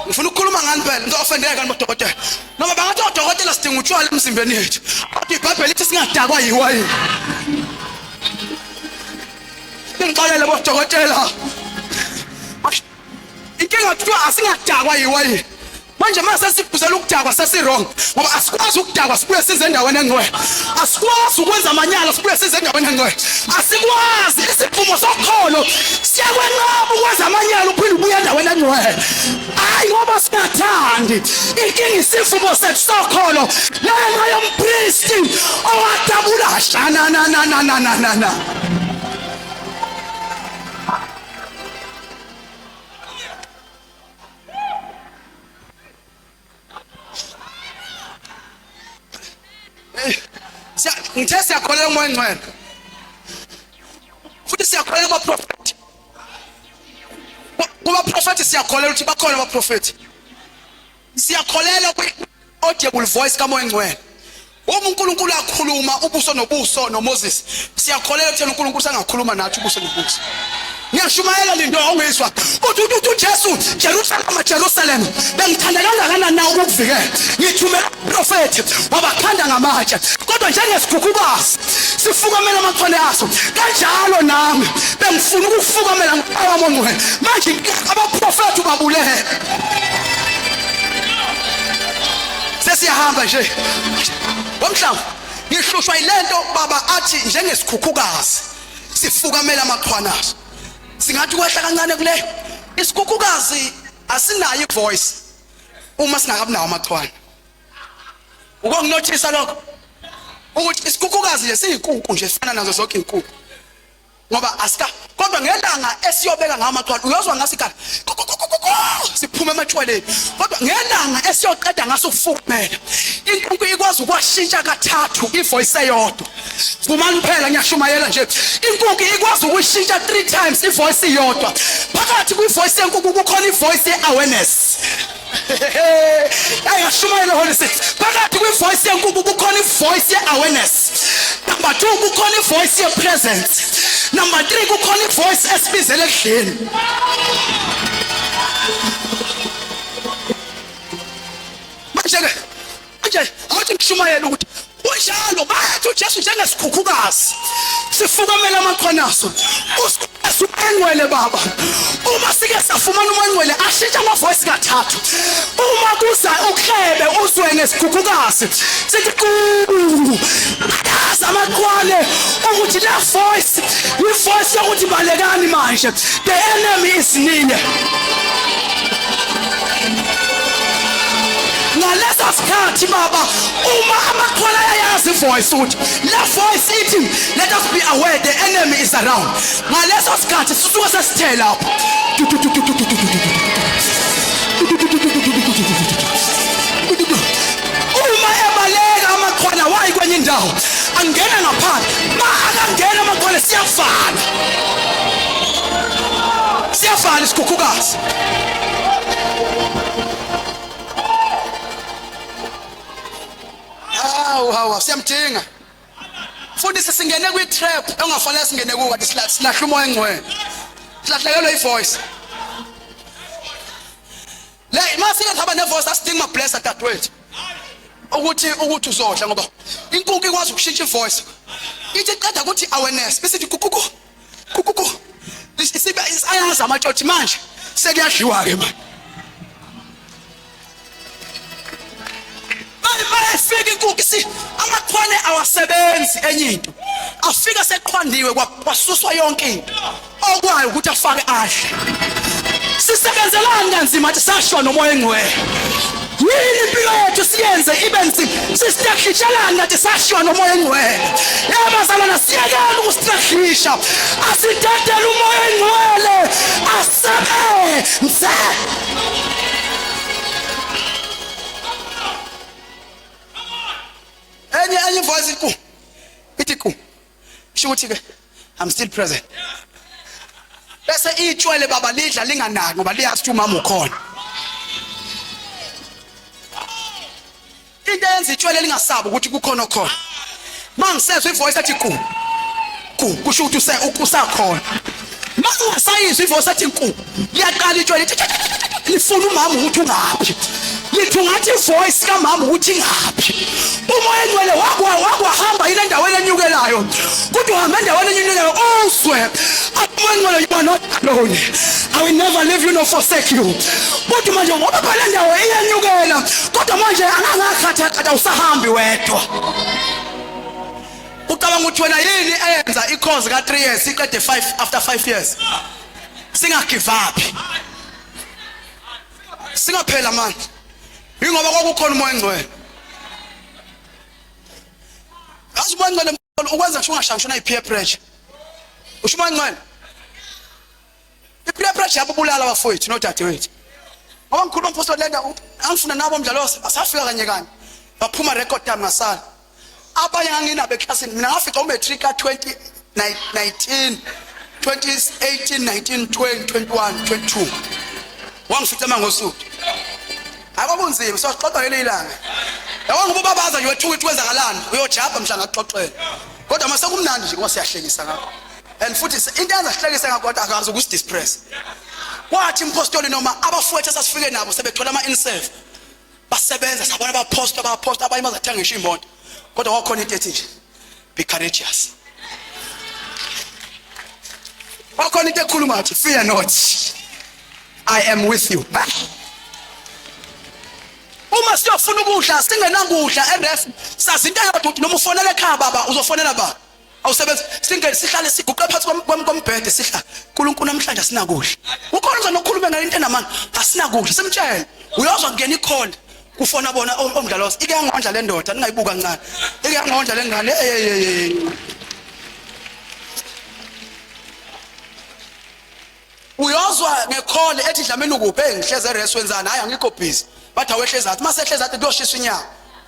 Ngifuna ukukhuluma ngani phela, nizo-offendeka nibodokotela. Noma bangathi odokotela sidinga utshwala emzimbeni yethu, kodwa iBhayibheli lithi singadakwa yiwayini. Ningixolele bodokotela, inkinga kuthiwa asingadakwa yiwayini. Manje uma sesiphuzela ukudakwa sesi-wrong, ngoba asikwazi ukudakwa sibuye size endaweni engcwele, asikwazi ukwenza amanyala sibuye size endaweni engcwele, asikwazi. Isivumo sokholo siyakwenqaba ukwenza amanyala uphinde ubuye endaweni engcwele. Hayi ngoba singathandi, inkinga isivumo sethu sokholo ngenxa yompristi owadabula shanananananana. Ngithe siyakholelwa kuMoya Ongcwele, futhi siyakholelwa kubaprofethi. Kubaprofethi siyakholelwa ukuthi bakhona abaprofethi. Siyakholelwa kwi-audible voice kaMoya Ongcwele. Uma uNkulunkulu akhuluma ubuso nobuso noMoses, siyakholelwa ukuthi uNkulunkulu sangakhuluma nathi ubuso nobuso. Ngiyashumayela lento ongizwa. Uthi uthi uJesu, Jerusalem, Jerusalem, bengithanda kangakanani na ukukuvikela. Ngithumela uprofethi wabakhanda ngamatshe. Kodwa njengesikhukhukazi sifukamela amachwane aso, kanjalo nami bengifuna ukufukamela ngomoya ongcwele. Manje abaprofethi ubabulele. Sesiyahamba nje. Ngomhlaba ngihlushwa yilento baba athi njengesikhukhukazi sifukamela amachwane aso. Singathi kwehla kancane kule isikhukhukazi asinayo ivoice uma singakabi nawo amachwane. Ukunginothisa lokho ukuthi isikhukhukazi nje siyinkukhu nje sifana nazo zonke izinkukhu, ngoba asika, kodwa ngelanga esiyobeka ngawo amachwane uyozwa ngaso ikhala siphuma ematshwaleni. Kodwa ngelanga esiyoqeda ngaso ukufukumela, inkukhu ikwazi ukwashintsha kathathu ivoice eyodwa. Vumani phela, ngiyashumayela nje. Inkukhu ikwazi ukuyishintsha 3 times ivoice iyodwa. Phakathi kwivoice yenkukhu kukhona ivoice ye-awareness. Ayashumayela Holy Spirit. Phakathi kwivoice yenkukhu kukhona ivoice ye-awareness. Number 2 kukhona ivoice ye-presence. Number 3 kukhona ivoice esibizele ekudleni. Manje ke manje awuthi ngishumayela ukuthi kunjalo, bathi uJesu njengesikhukhukazi sifukamela amaqhwanaso. Usikhukhukazi engcwele baba, uma sike safumana umoya ongcwele ashintsha amavoice kathathu. Uma kuza uklebe uzwe ngesikhukhukazi sithi ku, ayazi amaqhwane ukuthi le voice ivoice yokuthi balekani manje, the enemy is near. Ngaleso sikhathi baba, uma amakhola ayayazi ivoice ukuthi le voice ithi let us be aware the enemy is around, ngaleso sikhathi sisuke sesithe lapho. Uma ebaleka amakhona wayi kwenye indawo, angena ngaphandle, ma akangena amakhona siyavala, siyavala isikhukhukazi. Hawu hawu, siyamdinga mfundisi. Singene kwi-trap engafanele singene kuwo, kade silahla umoya engcwele, silahlekelwe ivoice le. Masike sihamba nevoice, asidingi ma-blesser dadewethu ukuthi uzodla, ngoba inkukhu ikwazi ukushintsha ivoice. Ithi qeda ukuthi awareness, bese ithi kukuku kukuku, isibe ayazi amatshotshi. Manje sekuyadliwa-ke manje. Bayefika Inkukhu si amaxhwane awasebenzi enye into. Afika seqhwandiwe kwasuswa yonke into. Okwayo ukuthi afake adle. Sisebenzelani kanzima athi sashwa nomoya engcwele. Yini impilo yethu siyenze ibe nzima sisitahlishelani nathi sashwa nomoya engcwele. Yabazalwana siyekela ukusitahlisha. Asidedele umoya engcwele asebenze. Enye enye voice ku ithi ku kusho ukuthi ke I'm still present. Bese itshwele baba lidla linganaki ngoba liyazi ukuthi umama ukhona. Into eyenza itshwele lingasabi ukuthi kukhona okhona. Mangisezwa ivoice athi ku ku kusho ukuthi use usakhona. Mangingasayizwa ivoice athi ku liyaqala itshwele lifuna umama ukuthi ungaphi. Lithi ungathi ivoice kamama ukuthi ingaphi. Umoya engcwele wakwa wakwahamba ile endaweni enyukelayo. Kodwa uhamba endaweni enyukelayo uzwe. Umoya engcwele you are not alone. I will never leave you nor forsake you. Kodwa manje ngoba phela lendawo iyenyukela kodwa manje angangakhatha usahambi wedwa. Ucabanga ukuthi wena yini eyenza i-course ka 3 years iqede 5 after 5 years? Singa give up. Singaphela amandla. Ingoba kwakukhona umoya engcwele. Yazi umoya engcwele ukwenza ngisho ungashangisho na i-peer pressure. Usho umoya engcwele. I-peer pressure yabubulala abafowethu nodadewethu. Ngoba ngikhuluma mfowethu lenda angifuna nabo umdlalo asafika kanye kanye. Baphuma record time ngasala. Abanye nganginabo eklasini mina ngafika umatric ka 2019 2018 19 20 21 22. Wangifica mangosuthu. Akwakunzima soxoxa ngelinye ilanga. Yabo ngoba ubabaza nje wethuka ukuthi kwenzakalani uyojabha mhla ngakuxoxela. Kodwa mase kumnandi nje ngoba siyahlekisa ngakho. And futhi into eyenza sihlekise ngakho kodwa akazi ukusidepress. Kwathi impostoli noma abafowethu esasifike nabo sebethola ama-inserve basebenza sabona abaposta abaposta abanye bazathenga ngisho imoto kodwa kwakhona into ethi nje be courageous kwakhona into ekhuluma athi fear not I am with you uma siyofuna ukudla singenakudla eref sazi into eyodwa ukuthi noma ufonela ekhaya baba uzofonela baba awusebenzi singene sihlale siguqe phansi kombhede sihlale uNkulunkulu namhlanje asinakudla ukhona uza nokukhuluma ngale into enamanga asinakudla simtshele uyozwa kungena ikhona kufona bona omdlalosi ike yangondla le ndoda ningayibuka kancane ike yangondla le ngane uyozwa ngekhole ethi dlamini ukuphi hey ngihleze res wenzani hayi angikho busy bathi awehlezi athi mase ehlezi athi kuyoshisa inyama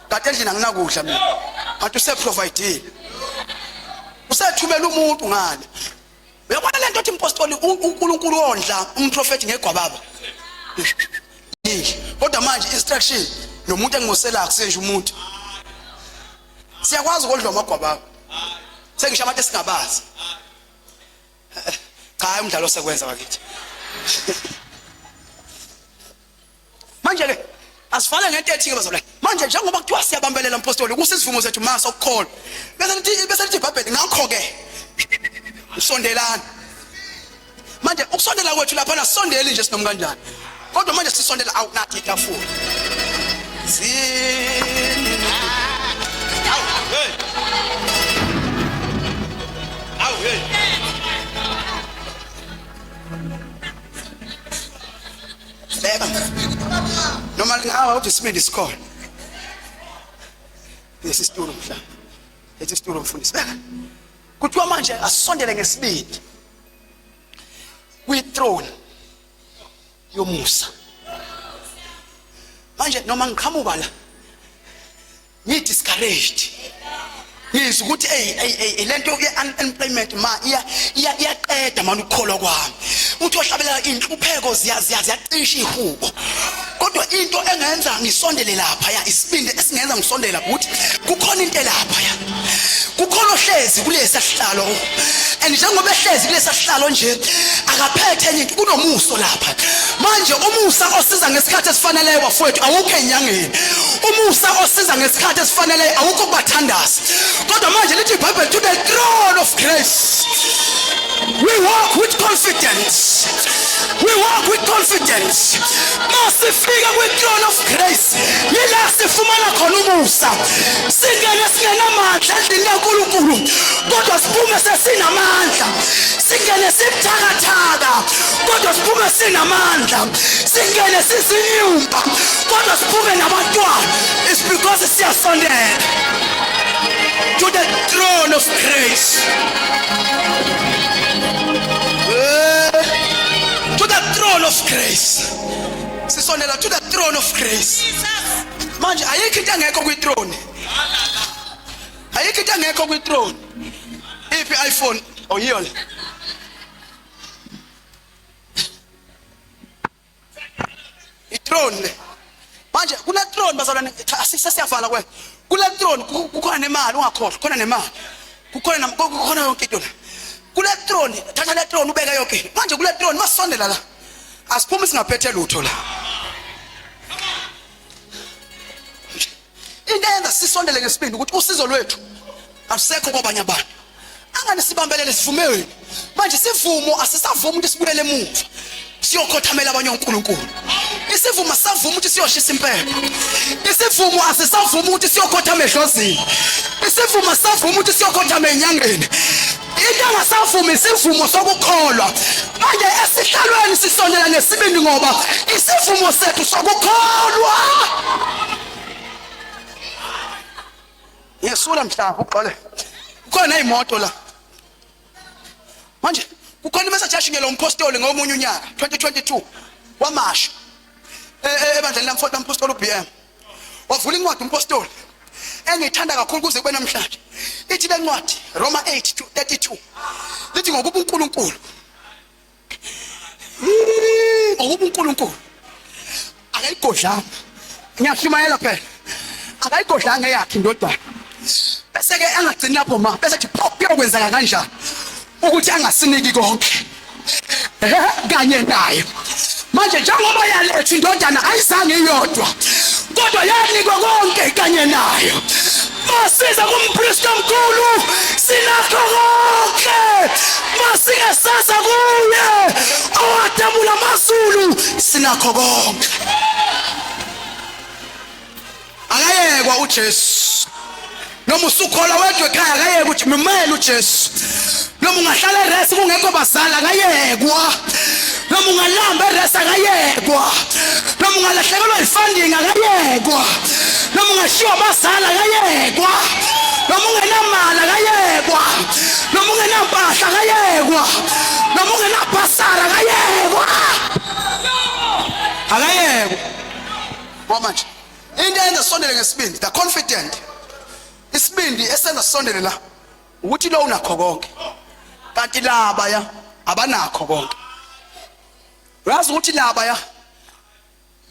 kanti endlini anginakudla mina kanti useprovidile usethumela umuntu ngale uyabona lento othi impostoli uNkulunkulu wondla umprofeti ngegwababa kodwa manje instruction nomuntu engimosela akusenje umuntu siyakwazi ukondliwa amagwababa sengisho abantu esingabazi cha umdlalo osekwenza bakithi manje ke asifane ngento ethi ke bazalwane manje njengoba kuthiwa siyabambelela mpostoli kusisivumo sethu masa ukukholwa bese lithi bese lithi iBhayibheli ngakho ke usondelana manje ukusondela kwethu lapha nasondeli nje sinoma kanjani kodwa manje sisondela awu nathi itafula zini awu hey awu hey beka noma lingawa kodwa isibindi sikhona lesi situlo mhlawumbe lesi situlo mfundisi beka kuthiwa manje asisondele ngesibindi kwi-throne yomusa manje noma ngiqhamuka la ngi discouraged ngizwa ukuthi hey hey hey lento ye unemployment ma iya iyaqeda manje ukukholwa kwami uthi ohlabelela inhlupheko ziya ziya ziyacisha ihubo kodwa into engenza ngisondele lapha ya isibindi esingenza ngisondele lapha ukuthi kukhona into elapha ya kukhona ohlezi kulesa sihlalo and njengoba ehlezi kulesa sihlalo nje akaphethe enye into kunomuso lapha manje umusa osiza ngesikhathi esifaneleyo bafowethu awukho enyangeni umusa osiza ngesikhathi esifaneleyo awukho kubathandazi kodwa manje lithi ibhayibheli to the throne of grace we walk with confidence. Grace. We walk with confidence. Masifika kwi throne of grace, yila sifumana khona umusa. Singene singenamandla endlini kaNkulunkulu, kodwa siphume sesinamandla. Singene sibuthakathaka, kodwa siphume sinamandla. Singene sizinyumba, kodwa siphume nabantwana. It's because siyasondela to the throne of grace. To the throne of grace. Sisondela to the throne of grace. Manje ayikho into engekho kwi-throne. Ayikho into engekho kwi-throne. Iphi iPhone? Oh, yiyo le. I-throne le. Manje kule throne, bazalwane, cha, sesiyavala kwe. Kule throne kukhona nemali, ungakhohlwa, kukhona nemali. Kukhona yonke into la. Kule throne, thatha le throne ubeke yonke into. Manje kule throne masondela la. Asiphumi singaphethe lutho la. Into eyenza sisondele ngesibindi ukuthi usizo lwethu alusekho kwabanye abantu. Angani sibambelele sivumeni. Manje sivumo asisavumi ukuthi sibuyele emuva. Siyokhothamela abanye onkulunkulu. Isivumo asisavumi ukuthi siyoshisa impepho. Isivumo asisavumi ukuthi siyokhothama edlozini. Isivumo asisavumi ukuthi siyokhothama enyangeni. Into engasavumi isivumo sokukholwa. Manje esihlalweni sisondela nesibindi ngoba isivumo sethu sokukholwa. Yesula mhlaba uxole. Kukhona imoto la. Manje kukhona imessage yashunyelwa umpostoli ngomunye unyaka 2022 wamasha ebandleni lamfowethu lampostoli uBM. Wavula incwadi umpostoli engiyithanda kakhulu kuze kube namhlanje. Ithi le ncwadi Roma 8 to 32. Lithi ngokuba uNkulunkulu, ngokuba uNkulunkulu akayigodlanga, ngiyashumayela phela, akayigodlanga eyakhe indodana, bese ke angagcini lapho ma bese thi pho kuyokwenzeka kanjani ukuthi angasiniki konke kanye nayo. Manje njengoba yaletha indodana, ayizange iyodwa, kodwa yanikwa konke kanye nayo. Masiza kumpristi omkhulu sinakho konke. Masike sasa kuye owadabula amazulu sinakho konke. Akayekwa uJesu. Noma usukholwa wedwa ekhaya, akayekwa uJesu. Mumele uJesu. Noma ungahlala eresi kungekho bazali, akayekwa. Noma ungalamba eresi, akayekwa. Noma ungalahlekelwa ifunding, akayekwa. Noma ungashiwa abazali, akayekwa. Noma ungenamali, akayekwa. Noma ungenampahla, akayekwa. Noma ungenabhasara, akayekwa. Akayekwa. Ngoba manje into eyenza sisondele ngesibindi, the confident, isibindi esenza sisondele la ukuthi lo unakho konke, kanti laba ya abanakho konke. Uyazi ukuthi laba ya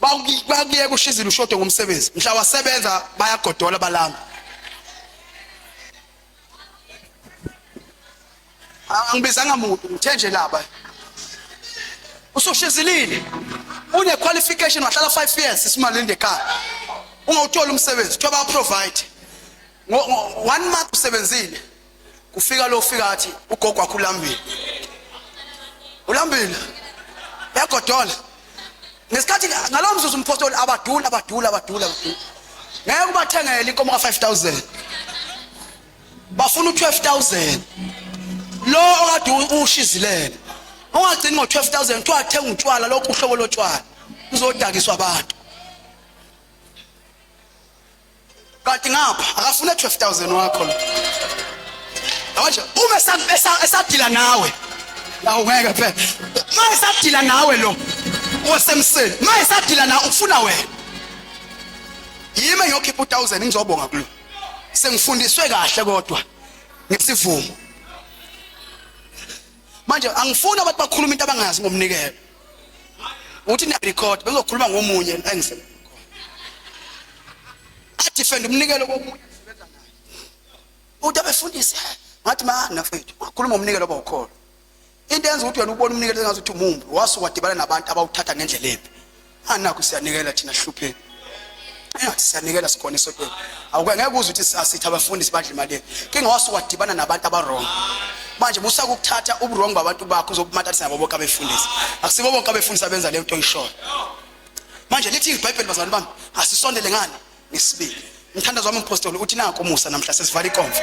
bakuyeka ushizile ushode ngomsebenzi, mhla wasebenza bayagodola balamba. Angibizanga muntu, ngithe nje laba usushizilile, une qualification, wahlala 5 years isimalinde ekhaya ungawuthola umsebenzi, kuthiwa bawuprovide one month usebenzile, kufika lo ufika athi ugogo wakho ulambile, ulambile, yagodola. Ngesikhathi ngalowo mzuzu umphostoli abadula abadula abadula abadula, ngeke ubathengele inkomo ka-5000, bafuna u-12000 lo okade ushizilele. Ungagcini ngo-12000, kuthiwa athenga utshwala, lokhu uhlobo lotshwala kuzodakiswa abantu, kanti ngapha akafuna 12000 wakho lo. Manje uma esadila nawe, awu ngeke phela. Uma esadila nawe lo wasemseni, uma esadila nawe ufuna wena, yimi ngiyokhipha u1000 ngizobonga kulo. Sengifundiswe kahle kodwa ngesivumo. Manje angifuni abantu bakhuluma into abangazi ngomnikelo. Uthi niya record, bengizokhuluma ngomunye engisebenza khona. Adefend umnikelo komunye engisebenza naye. Uthi abefundisi ngathi mana mfethu, wakhuluma ngomnikelo bawukholwa. Into eyenza ukuthi wena ubone umnikelo engathi uthi umumbi, wasuka wadibana nabantu abawuthatha ngendlela embi. Anakho siyanikela thina hlupheni. Engathi siyanikela sikhona esontweni. Awuke ngeke uze uthi asithi abafundisi badla imali yethu. Kinga wasuka wadibana nabantu aba wrong. Manje musa ukuthatha ubuwrong babantu bakho uzobumatanisa nabo bonke abefundisi. Akusibo bonke abefundisi abenza le nto oyishoyo. Manje lithi iBhayibheli bazalwane bami, asisondele ngani ngesibili. Umthandazo wami umpostoli uthi nanku umusa namhla sesivala ikomfa.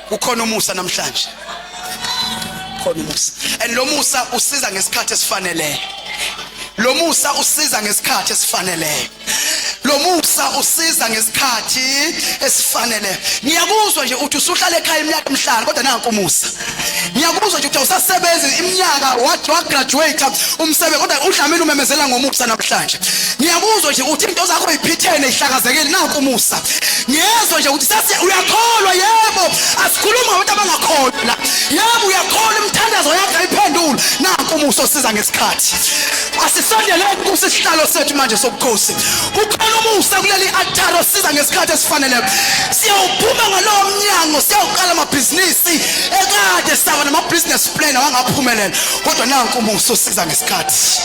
Kukhona umusa namhlanje. Khona umusa. And lo musa usiza ngesikhathi esifaneleyo. Lo musa usiza ngesikhathi esifaneleyo. Lo musa usiza ngesikhathi esifanele. Ngiyakuzwa nje uthi usuhlala ekhaya iminyaka emihlanu kodwa nanku umusa. Ngiyakuzwa nje ukuthi awusasebenzi iminyaka wathi wagraduate umsebenzi kodwa uDlamini umemezela ngomusa namhlanje. Ngiyakuzwa nje uthi into zakho iphithene ihlakazekile nanku umusa. Ngiyezwa nje ukuthi sasi uyakholwa yebo asikhulumi ngabantu abangakholwa la. Yebo uyakholwa imithandazo yakho ayiphendule nanku umusa osiza ngesikhathi. Asisondeleni kusihlalo sethu manje sobukhosi. Kukhona umusa kuleli altare osiza ngesikhathi esifanele. Siyawuphuma ngalowo mnyango siyawuqala amabhizinisi ekade saba nama business plan awangaphumelela kodwa nanku umusa osiza ngesikhathi.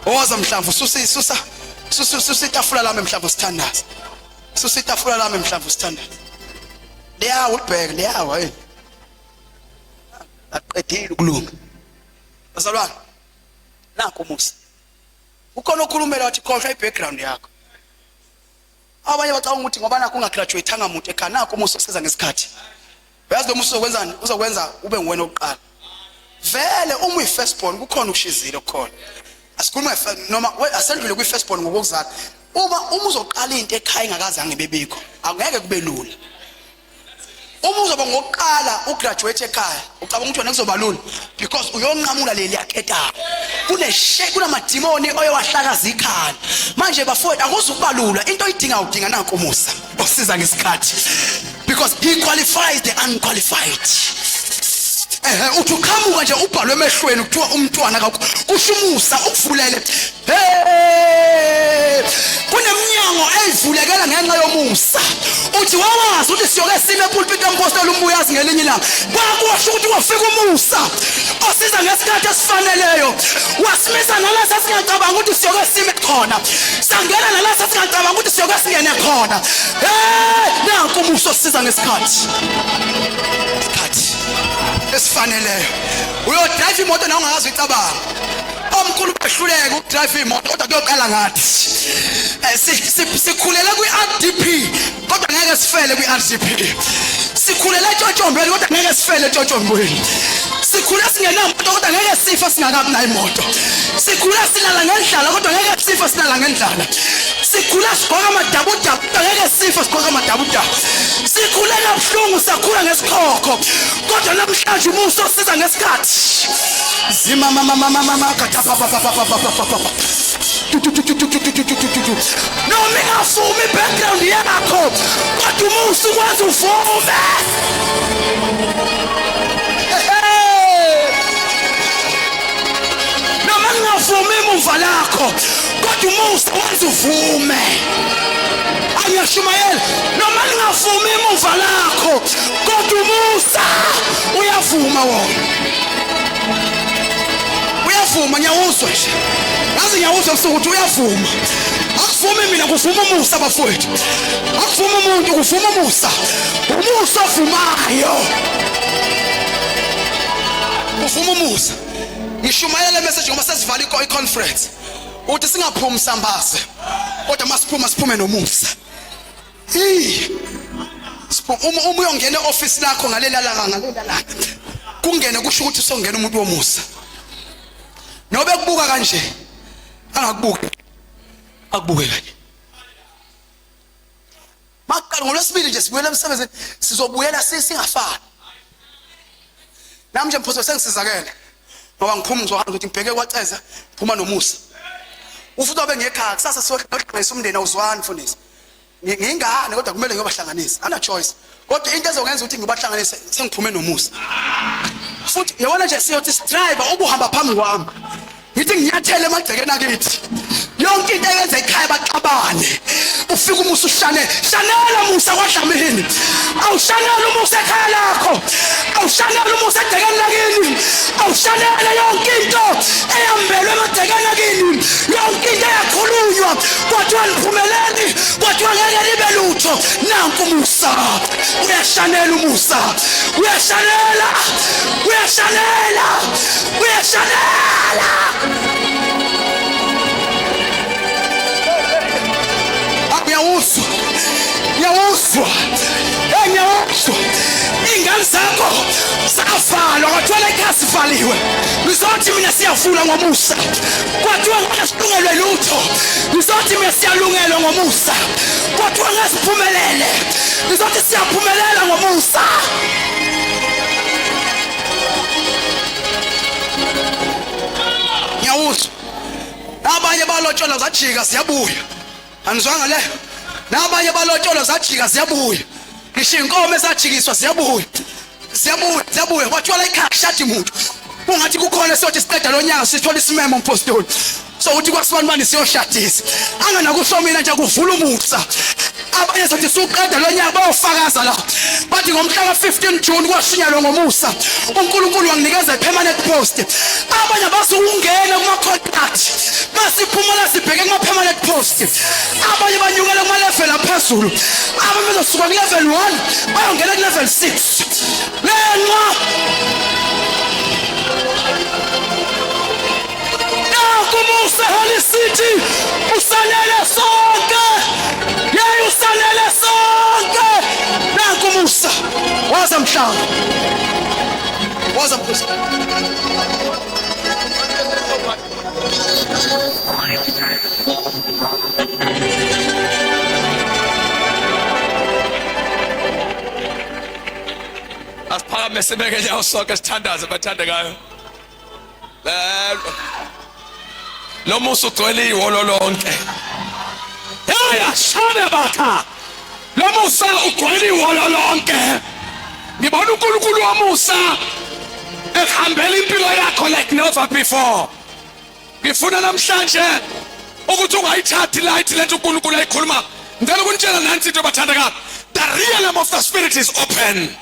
Woza mhlamvu susa susa susa susa itafula lami mhlamvu sithandaze. Susa itafula lami mhlamvu sithandaze. Liyawa ubheke liyawa hey. Aqedile ukulunga. Bazalwane nanku umusa. Ukhona okhulumela wathi khohlwa i-background yakho. Abanye bacabanga ukuthi ngoba nakho ungagraduateanga muntu ekhaya nakho umusa osiza ngesikhathi. Uyazi lo musa uzokwenzani? Uzokwenza ube nguwena oqala. Vele uma uyi-first born kukhona ukushizile okukhona. Asikhulume noma asendlule kwi-first born ngokuzala. Uma uzoqala into ekhaya ingakaze angibebikho, angeke kube lula. Uma uzoba ngokuqala ugraduate ekhaya ucabanga ukuthi wena kuzoba lula because uyonqamula leli yaketanga kuneshe kunamadimoni oyowahlakaza ikhanda manje bafowethu akuzukuba lula into oyidinga udinga nanku umusa osiza ngesikhathi because he qualifies the unqualified. Ehe uthi uqhamuka nje ubhalwe emehlweni kuthiwa umntwana kakho kusho umusa ukuvulele. Hey! Kuneminyango eyivulekela ngenxa yomusa. Uthi wawazi ukuthi siyoke sime epulpit kampostoli umbuyazi ngelinye ilanga. Kwakusho ukuthi wafika umusa osiza ngesikhathi esifaneleyo. Wasimisa nalapho singacabanga ukuthi siyoke sime khona. Sangena nalapho singacabanga ukuthi siyoke singene khona. Hey, nanku umusa osiza ngesikhathi. Isikhathi esifaneleyo. Uyodrive imoto nawe ungakaze uyicabanga. Omkhulu behluleka ukudrive imoto kodwa kuyoqala ngathi. Eh, sikhulele kwi-RDP kodwa ngeke sifele kwi-RDP. Sikhulele etshotshombeni kodwa ngeke sifele etshotshombeni. Sikhule singenamoto kodwa ngeke sife singakabi nayo imoto. Sikhule silala ngendlala kodwa ngeke sife silala ngendlala. Sikhule sigqoka amadabudabu kodwa ngeke sife sigqoka amadabudabu. Sikhule kabuhlungu sakhula ngesikhokho kodwa namhlanje umusa osiza ngesikhathi. Zima mama mama mama katapapapapapapapa. Noma ingavumi i-background yakho kodwa umusa ukwazi uvume. Noma ngingavumi imuva lakho kodwa umusa wenza uvume. Angiyashumayela noma ngingavumi imuva lakho kodwa umusa uyavuma wona. Uyavuma ngiyawuzwa nje. Ngaze ngiyawuzwa ebusuku ukuthi uyavuma. Akuvumi mina kuvuma umusa bafowethu. Akuvuma umuntu kuvuma umusa. Umusa ovumayo. Kuvuma umusa. Ngishumayela le message ngoba sesivala i-conference. Uthi singaphumi sambaze. Kodwa masiphuma siphume nomusa. Hey. Uma uyongena e-office lakho ngalela langa ngalela langa. Kungene kusho ukuthi usongena umuntu womusa. Nobe kubuka kanje angakubuki. Akubuke kanje. Maqala ngolwesibili nje sibuyela emsebenzini sizobuyela singafani. Nami nje mphoswa sengisizakele. Ngoba ngiphuma ngizohamba ukuthi ngibheke kwaCeza phuma nomusa. Ufuthi wabe ngekhaya kusasa siyohlanganisa umndeni awuzwani mfundisi. Ngiyingane kodwa kumele ngiyobahlanganisa. Ana choice. Kodwa into ezongenza ukuthi ngibahlanganise sengiphume nomusa. Futhi yabona nje siyothi driver ubuhamba phambi kwami. Ngithi nginyathele emagcekeni akithi. Yonke into eyenza ekhaya baxabane. Ufika umusa ushane, shanela musa kwaDlamini. Awushanela umusa ekhaya lakho. Awushanela umusa egcekeni lakini. Awushanela yonke into eyambelwe emagcekeni akini. Yonke Into eyakhulunywa kwathiwa niphumeleli, kwathiwa ngeke libe lutho. Nanku umusa, uyashanela umusa, uyashanela, uyashanela, uyashanela. Ngiyawuzwa, ngiyawuzwa, ngiyawuzwa. Iy'ngane zakho zavalwa, kwathiwa ekhaya sivaliwe. Ngizothi mina siyavula ngomusa. Kwathiwa ngeke silungelwe lutho. Ngizothi mina siyalungelwa ngomusa. Kwathiwa ngeke siphumelele. Ngizothi siyaphumelela ngomusa. Ngiyawuzwa. Abanye balotsholwa zajika ziyabuya. Anizwanga le? Nabanye balotsholwa zajika ziyabuya. Ngisho inkomo esajikiswa ziyabuya. Ziyabuya, ziyabuya. Kwathiwa la ekhaya kushadi muntu. Kungathi kukhona sothi siqeda lo nyaka sithola isimemo mpostoli. So uthi kwasibanibani siyoshadisa. Anganakusho mina nje kuvula umusa. Abanye sothi suqeda lo nyaka bayofakaza la. Bathi ngomhla ka-15 June kwashunyalwa ngomusa. uNkulunkulu wanginikeza i-permanent post. Abanye abazukungena kuma-contract. Masiphuma la sibheke kuma-permanent post. Abanye banyukela kuma-level aphezulu. Abanye bazosuka ku-level 1 bayongena ku-level 6. Lenxa Nanku umusa Holy City usanele sonke. Yey usanele sonke. Nanku umusa. Waza mhlanga. Waza mkhosi. Asiphakame sibeke inyawo sonke sithandaze bathandekayo. Lo musa ugcwele ihholo lonke. Hey, ashane batha. Lo musa ugcwele ihholo lonke. Ngibona uNkulunkulu womusa ehambela impilo yakho like never before. Ngifuna namhlanje ukuthi ungayithathi light lento uNkulunkulu ayikhuluma. Ngicela ukunitshela nansi into bathandekayo. The realm of the spirit is open.